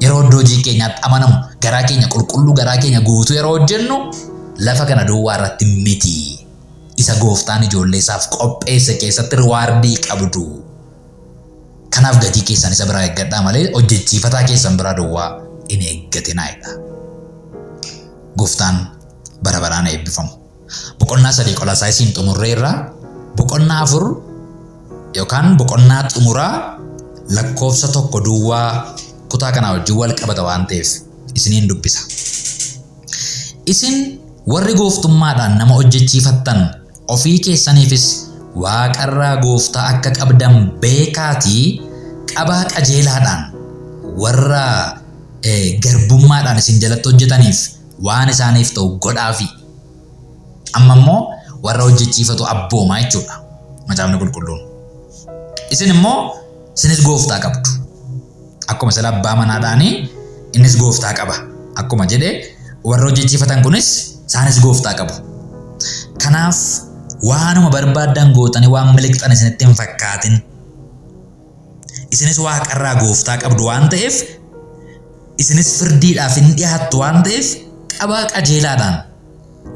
yeroo iddoo hojii keenyaatti amanamu, garaa keenya qulqulluu, garaa keenya guutuu yeroo hojjennu lafa kana duwwaa irratti miti. Isa gooftaan ijoollee isaaf qopheesse keessatti reward qabdu. Kanaaf gatii keessan isa biraa eeggadhaa malee hojjechiifataa keessan biraa duwwaa hin eeggatinaadha. Gooftaan bara baraan eebbifamu. Boqonnaa 3 Qolasaayisiin xumurreerra. Boqonnaa 4 yookaan boqonnaa xumuraa lakkoofsa 1 duwwaa kutaa kanaa wajjin wal qabata waan ta'eef isiniin dubbisa. Isin warri gooftummaadhaan nama hojjechiifattan ofii keessaniifis waaqarraa gooftaa akka qabdan beekaatii qabaa qajeelaadhaan warra garbummaadhaan isin jalatti hojjetaniif waan isaaniif ta'u godhaafi. Amma immoo warra hojjechiifatu abboomaa jechuudha macaafni qulqulluun. Isin immoo isinis gooftaa qabdu. Akkuma sila abbaa manaadhaanii innis gooftaa qaba. Akkuma jedhe warra hojjechiifatan kunis isaanis gooftaa qabu. Kanaaf waanuma barbaaddan gootanii waan miliqxan isinitti hin fakkaatin. Isinis waaqarraa gooftaa qabdu waan ta'eef isinis firdiidhaaf hin dhiyaattu waan ta'eef qabaa qajeelaadhaan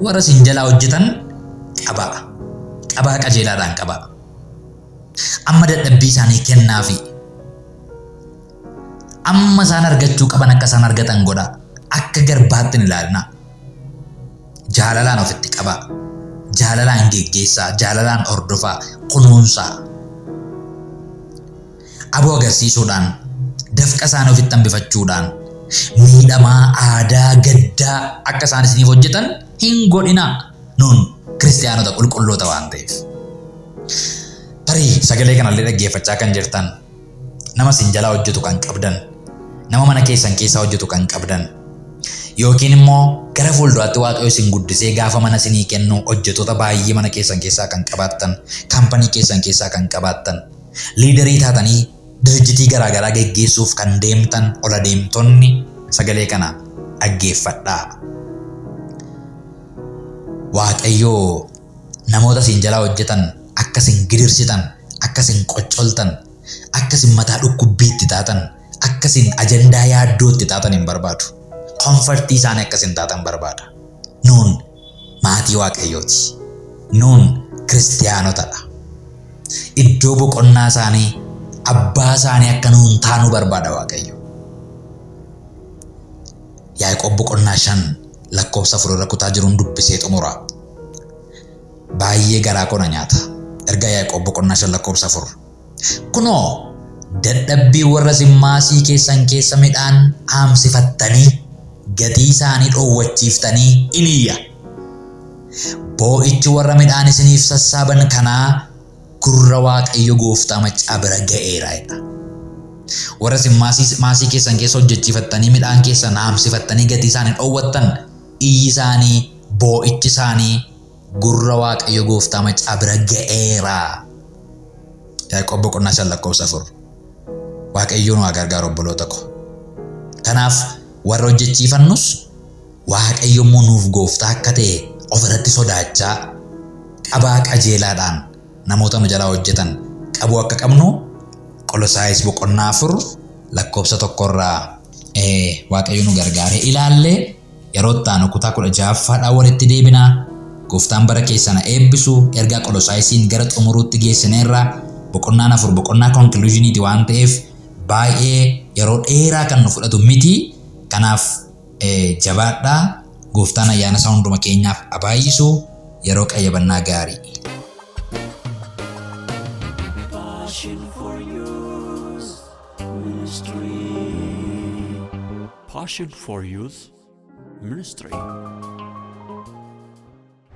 warra isin jalaa hojjetan qabaa. Qabaa qajeelaadhaan qabaa. Amma dadhabbii isaanii kennaafi. Amma isaan argachuu qaban akka isaan argatan godhaa. Akka garbaatti hin ilaalinaa. Jaalalaan ofitti qabaa. Jaalalaan geggeessaa, jaalalaan hordofaa, kunuunsaa. Aboo agarsiisuudhaan, dafqa isaanii ofitti hambifachuudhaan, miidhamaa, aadaa, gaddaa akka isaan isiniif hojjetan hin godhinaa. Nuun kiristiyaanota qulqulloota waan ta'eef. Tarii sagalee kanallee dhaggeeffachaa kan jirtan, nama isin jalaa hojjetu kan qabdan, nama mana keessan keessaa hojjetu kan qabdan, yookiin immoo gara fuulduraatti Waaqayyo isin guddisee gaafa mana isinii kennu hojjettoota baay'ee mana keessan keessaa kan qabaattan, kaampanii keessan keessaa kan qabaattan, leader taatanii dirjitii garaagaraa geggeessuuf kan deemtan ol adeemtonni sagalee kana dhaggeeffadhaa. Waaqayyo namoota isin jalaa hojjetan akka isin gidirsitan, akka isin qoccoltan, akka isin mataa dhukkubbiitti taatan, akka isin ajandaa yaaddootti taatan hin barbaadu. Comfort isaanii akka isin taatan barbaada. Nuun maatii Waaqayyooti. Nuun kiristiyaanotadha. Iddoo boqonnaa isaanii, abbaa isaanii akka nuun taanuu barbaada Waaqayyo. Yaaqoob boqonnaa 5 lakkoofsa 4 irra kutaa jiruun dubbisee xumura. Baay'ee garaa koo na nyaata. Ergaa Yaaqoob boqonnaa 5 lakkoofsa 4. Kunoo dadhabbii warra isin maasii keessan keessa midhaan haamsifattanii gatii isaanii dhoowwachiiftanii in iyya. Boo'ichi warra midhaan isiniif sassaaban kanaa gurra Waaqayyo gooftaa maccaa bira ga'eera jedha. Warra isin maasii keessan keessa hojjechiifattanii midhaan keessan haamsifattanii gatii isaanii dhoowwattan iyyi isaanii boo'ichi isaanii gurra Waaqayyo gooftaa maccaa bira ga'eera. Yaaqoob boqonnaa 5 lakkoofsa 4. Waaqayyo nu haa gargaaru obboloota ko. Kanaaf warra hojjechiifannus Waaqayyo immoo nuuf gooftaa akka ta'e ofirratti sodaachaa qabaa qajeelaadhaan namoota nu jalaa hojjetan qabuu akka qabnu Qolosaayis boqonnaa 4 lakkoofsa 1 irraa Waaqayyo nu gargaaree ilaalle. Yeroo itti aanu kutaa 16ffaadhaan walitti deebina. Gooftaan bara keessan haa eebbisu. Ergaa Qolosaayisiin gara xumuruutti geessineerra. Boqonnaan 4 boqonnaa conclusioniiti waan ta'eef baay'ee yeroo dheeraa kan nu fudhatu miti. Kanaaf jabaadhaa. Gooftaan ayyaana isaa hunduma keenyaaf haa baay'isu. Yeroo qayyabannaa gaarii. Passion for Youth Ministry. Passion for Youth Ministry.